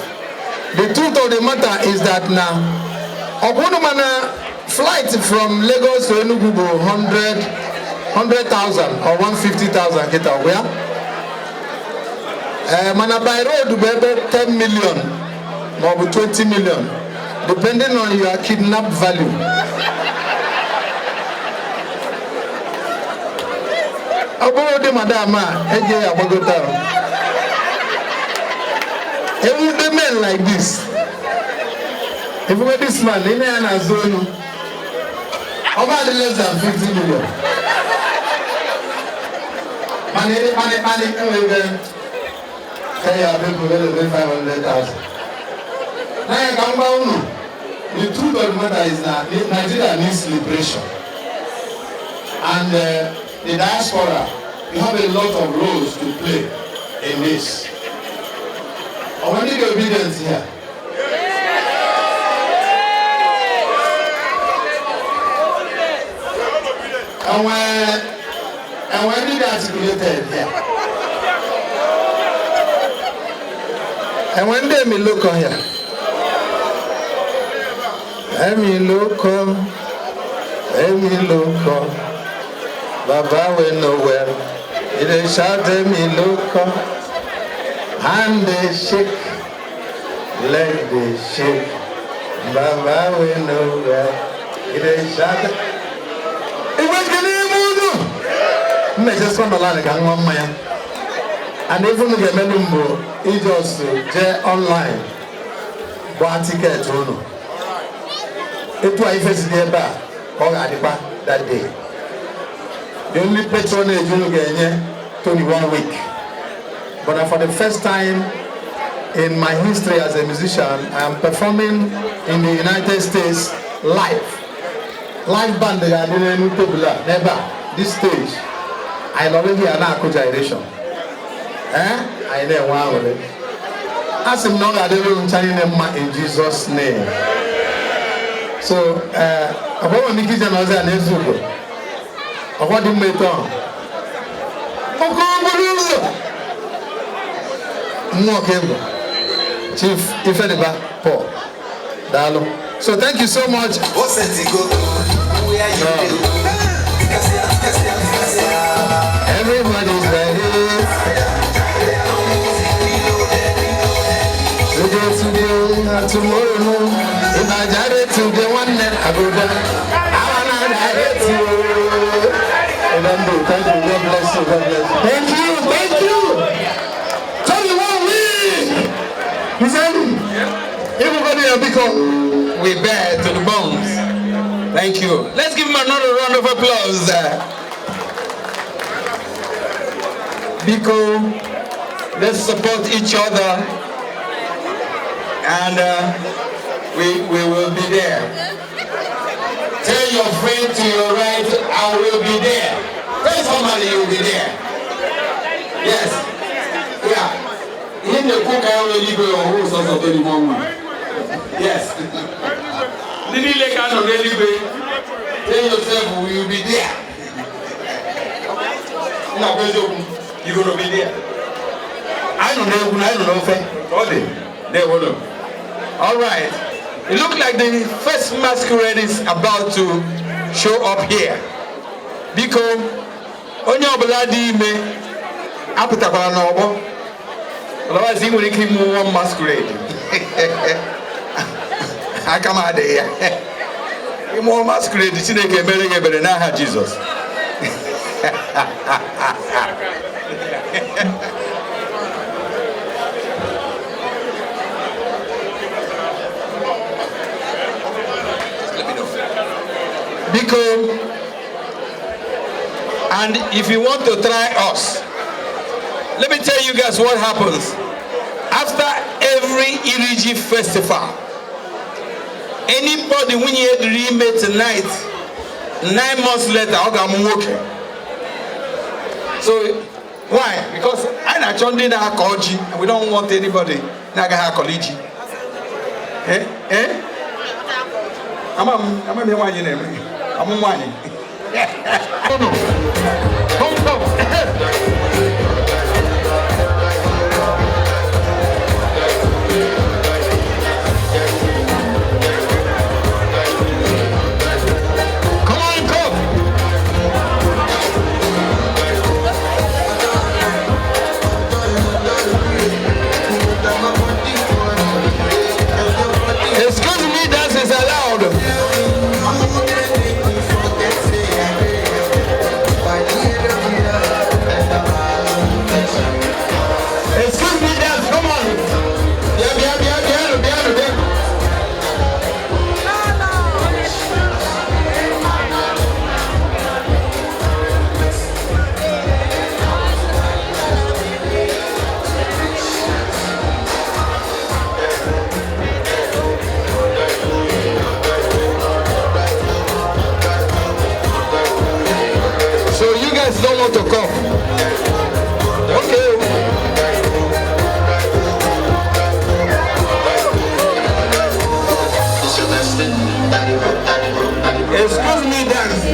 The truth of the matter is that now, Ogunumana flight from Lagos to Enugu bụ 100,000 or 150,000 kita where? Mana by road bụ ebe 10 million ma ọ bụ 20 million, depending on your kidnap value. Ọ bụrụ ụdị madam a eji ya agbagota o. Ewude men like this. If we this man, ị na ya na-azụ olu. Ọ bụ adị less than 50 million. Mana ịdị kpani kpani enwere ebe tell your people wey dey pay 500,000. Now you can gba unu. The truth of the matter is that Nigeria needs liberation. And the diaspora, you have a lot of roles to play in this. I want to be obedient here. And when did articulated here? And when they me look on here. Emi look on. Emi look on. Baba we know well. It is shout Emi look on. Hand they shake, leg they shake. Baba we know well. It is shout. Mmeche sọndọla ka ṅụọ mmanya and even ga-emenụ mbụ ijos jee online gbaa ticket unu etu a ife si dị ebe a ka ọ ga-adịkwa that day. The only patronage unu ga-enye Tony one week. But for the first time in my history as a musician, I am performing in the United States live. Live band ga-adị n'elu tebụl a n'ebe a, this stage. Anyị nọrọ here na-akụ gyration. Eh? Anyị na-enwe aṅụrị. A sị m na ọ ga-adịrị unu ncha niile mma in Jesus' name. So, ọ bụrụ m ike ije n'ọzọ a na-ezu ugo. Ọkwọ dị mma etu ahụ. Ọkụ okporo ụzọ. Mmụọ ka egwu. Chief Ifediba Paul. Daalụ. So thank you so much. No. Everybody's ready. Today, today, not tomorrow, no. If I gyrate today, one night I go down. I wanna gyrate you. Remember, thank you. God bless you. God bless you. Thank you. Thank you. Tell me 1 week. He said, everybody, because We bear to the bones. Thank you. Let's give him another round of applause. Biko, let's support each other and we will be there. Tell your friend to your right, I will be there. Tell somebody you'll be there. Yes. Yeah. Ihe na-ekwu ka ya nwere igwe ọhụrụ sọsọ 21 week. Yes. Ndị niile ga-anọ n'eluigwe. Tell yourself we will be there. Nna bụ eziokwu, you gonna be there. Anyị nọ n'egwu na anyị nọ n'ofe. Ọ dị. Ndewo. All right. It looks like the first masquerade is about to show up here. Biko, onye ọbụla dị ime apụtakwala n'ọgbọ. Otherwise, ị nwere ike ịmụ one masquerade. Aka m adịghị ya. Ịmụọ masquerade, Chineke emere gị ebere n'aha Jizọs. Let me know. Biko, and if you want to try us, let me tell you guys what happens. After every Iriji festival, anybody nwunye dịrị ime tonight, 9 months later, ọ ga-amụ nwoke. So, why? Because anyị na-achọ ndị na-akọ ji, and we don't want anybody na-agaghị akọli ji. Eh? Eh? Ama m, ama m ihe nwaanyị na-eme. Amụ nwaanyị. Come, come. Come on, come. Excuse me, dance is allowed. Excuse me, dance, come on. Bịa, bịa, bịa, bịa, bịa, bịa. So you guys don't want to come? Okay. Excuse me, dance.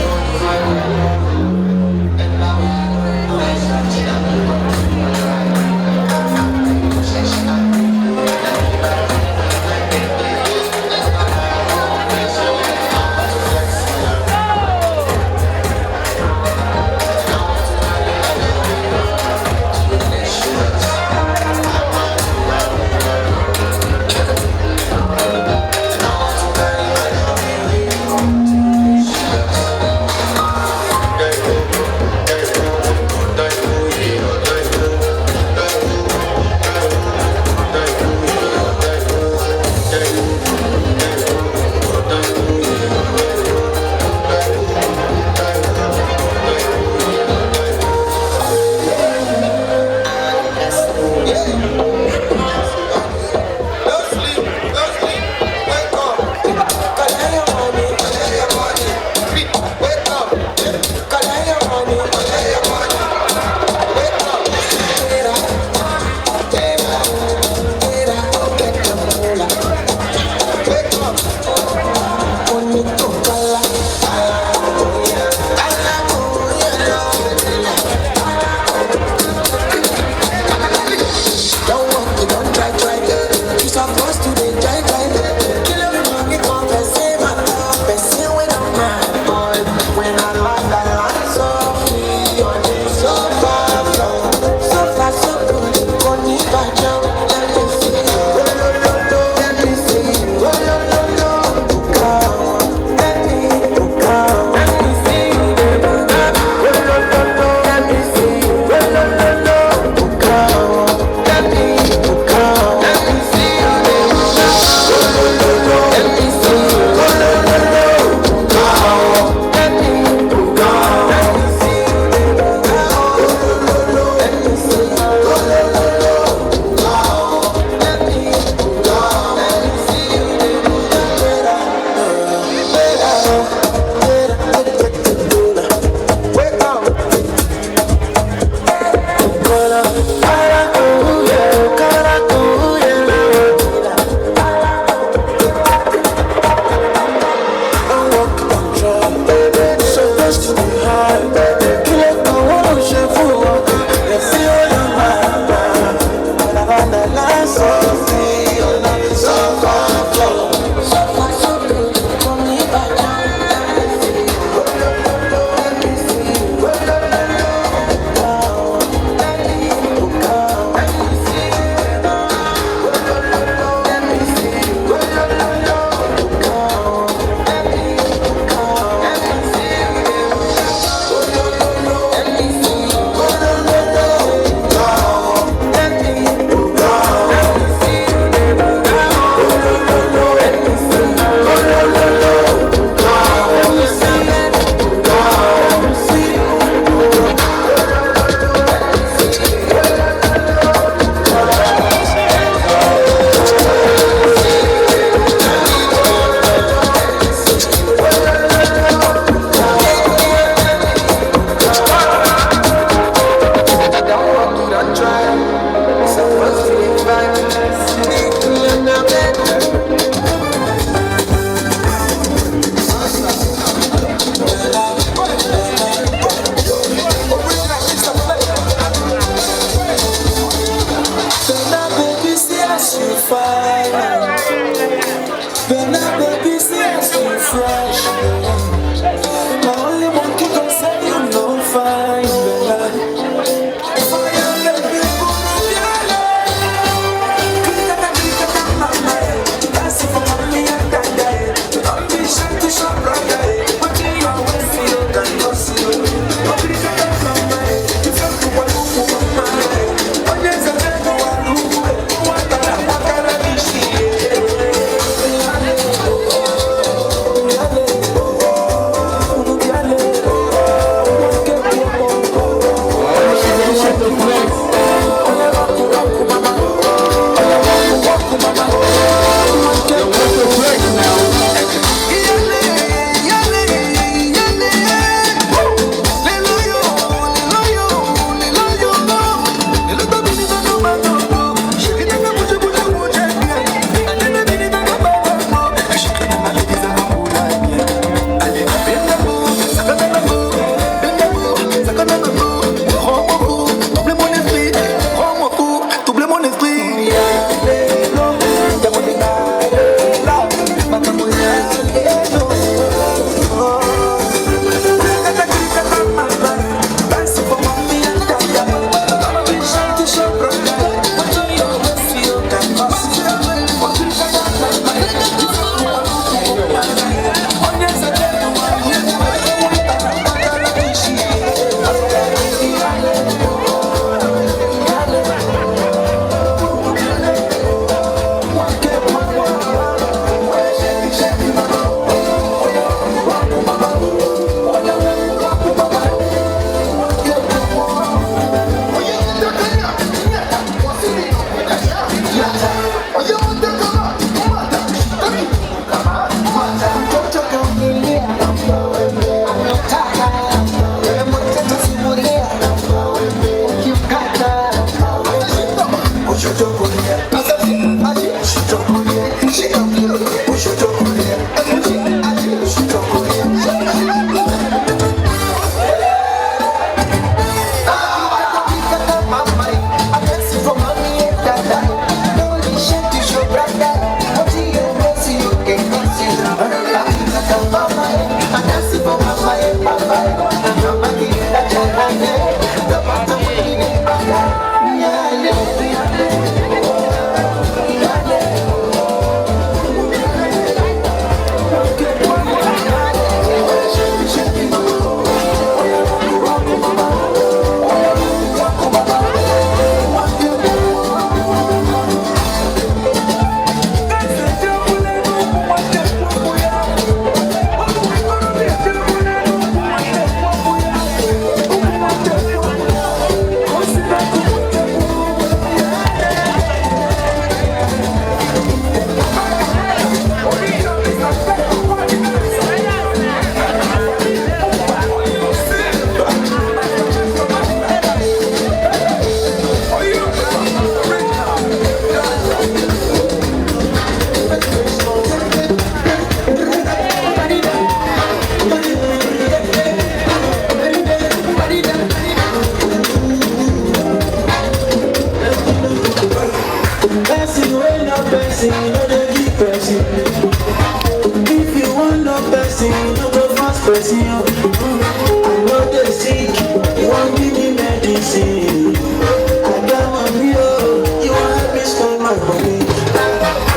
see. I got money, oh, you want help me spend my money.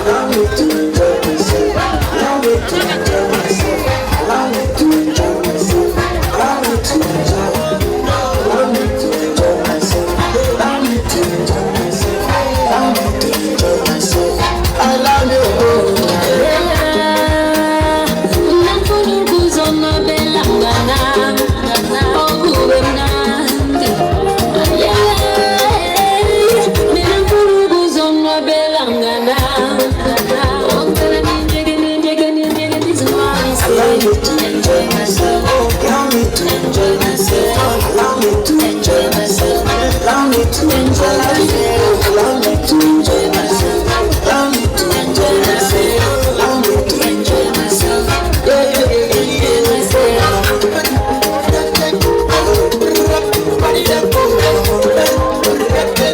Allow me to enjoy myself. Allow me to enjoy myself. Allow me to enjoy myself. Allow me to enjoy. Allow me to enjoy myself. Allow me to enjoy myself. Allow me to enjoy myself. Allow me, oh. Allow me to enjoy myself. Allow me to enjoy myself. Allow me to enjoy myself. Allow me to enjoy myself. Allow me to enjoy myself. Allow me to enjoy myself. Allow me to enjoy myself. Yeah, yeah, yeah, yeah, myself.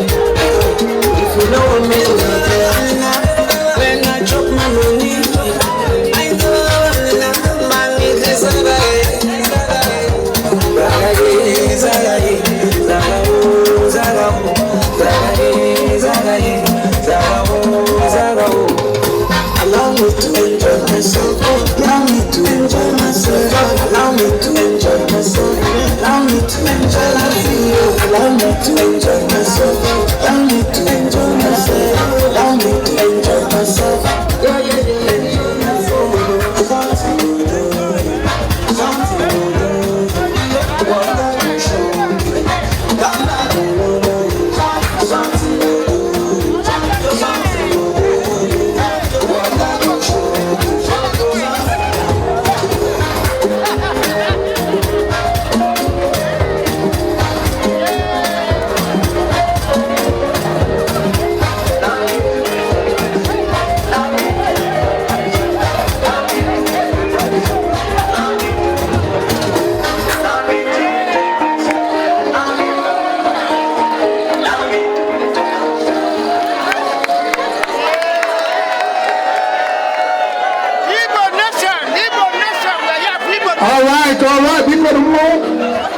If you know what me, when I drop my money, I know money is Allow me to enjoy myself. Allow me to enjoy myself. Allow me to enjoy myself. Allow me to enjoy myself. Allow me to enjoy myself. Allow me to enjoy myself. Allow me to enjoy myself. Yeah, yeah, yeah. Something to do. Something to do. What I show. Something to do. Something to do. What I show. Igbo nation, Igbo nation, we are here for Igbo All right, biko mmanwụ.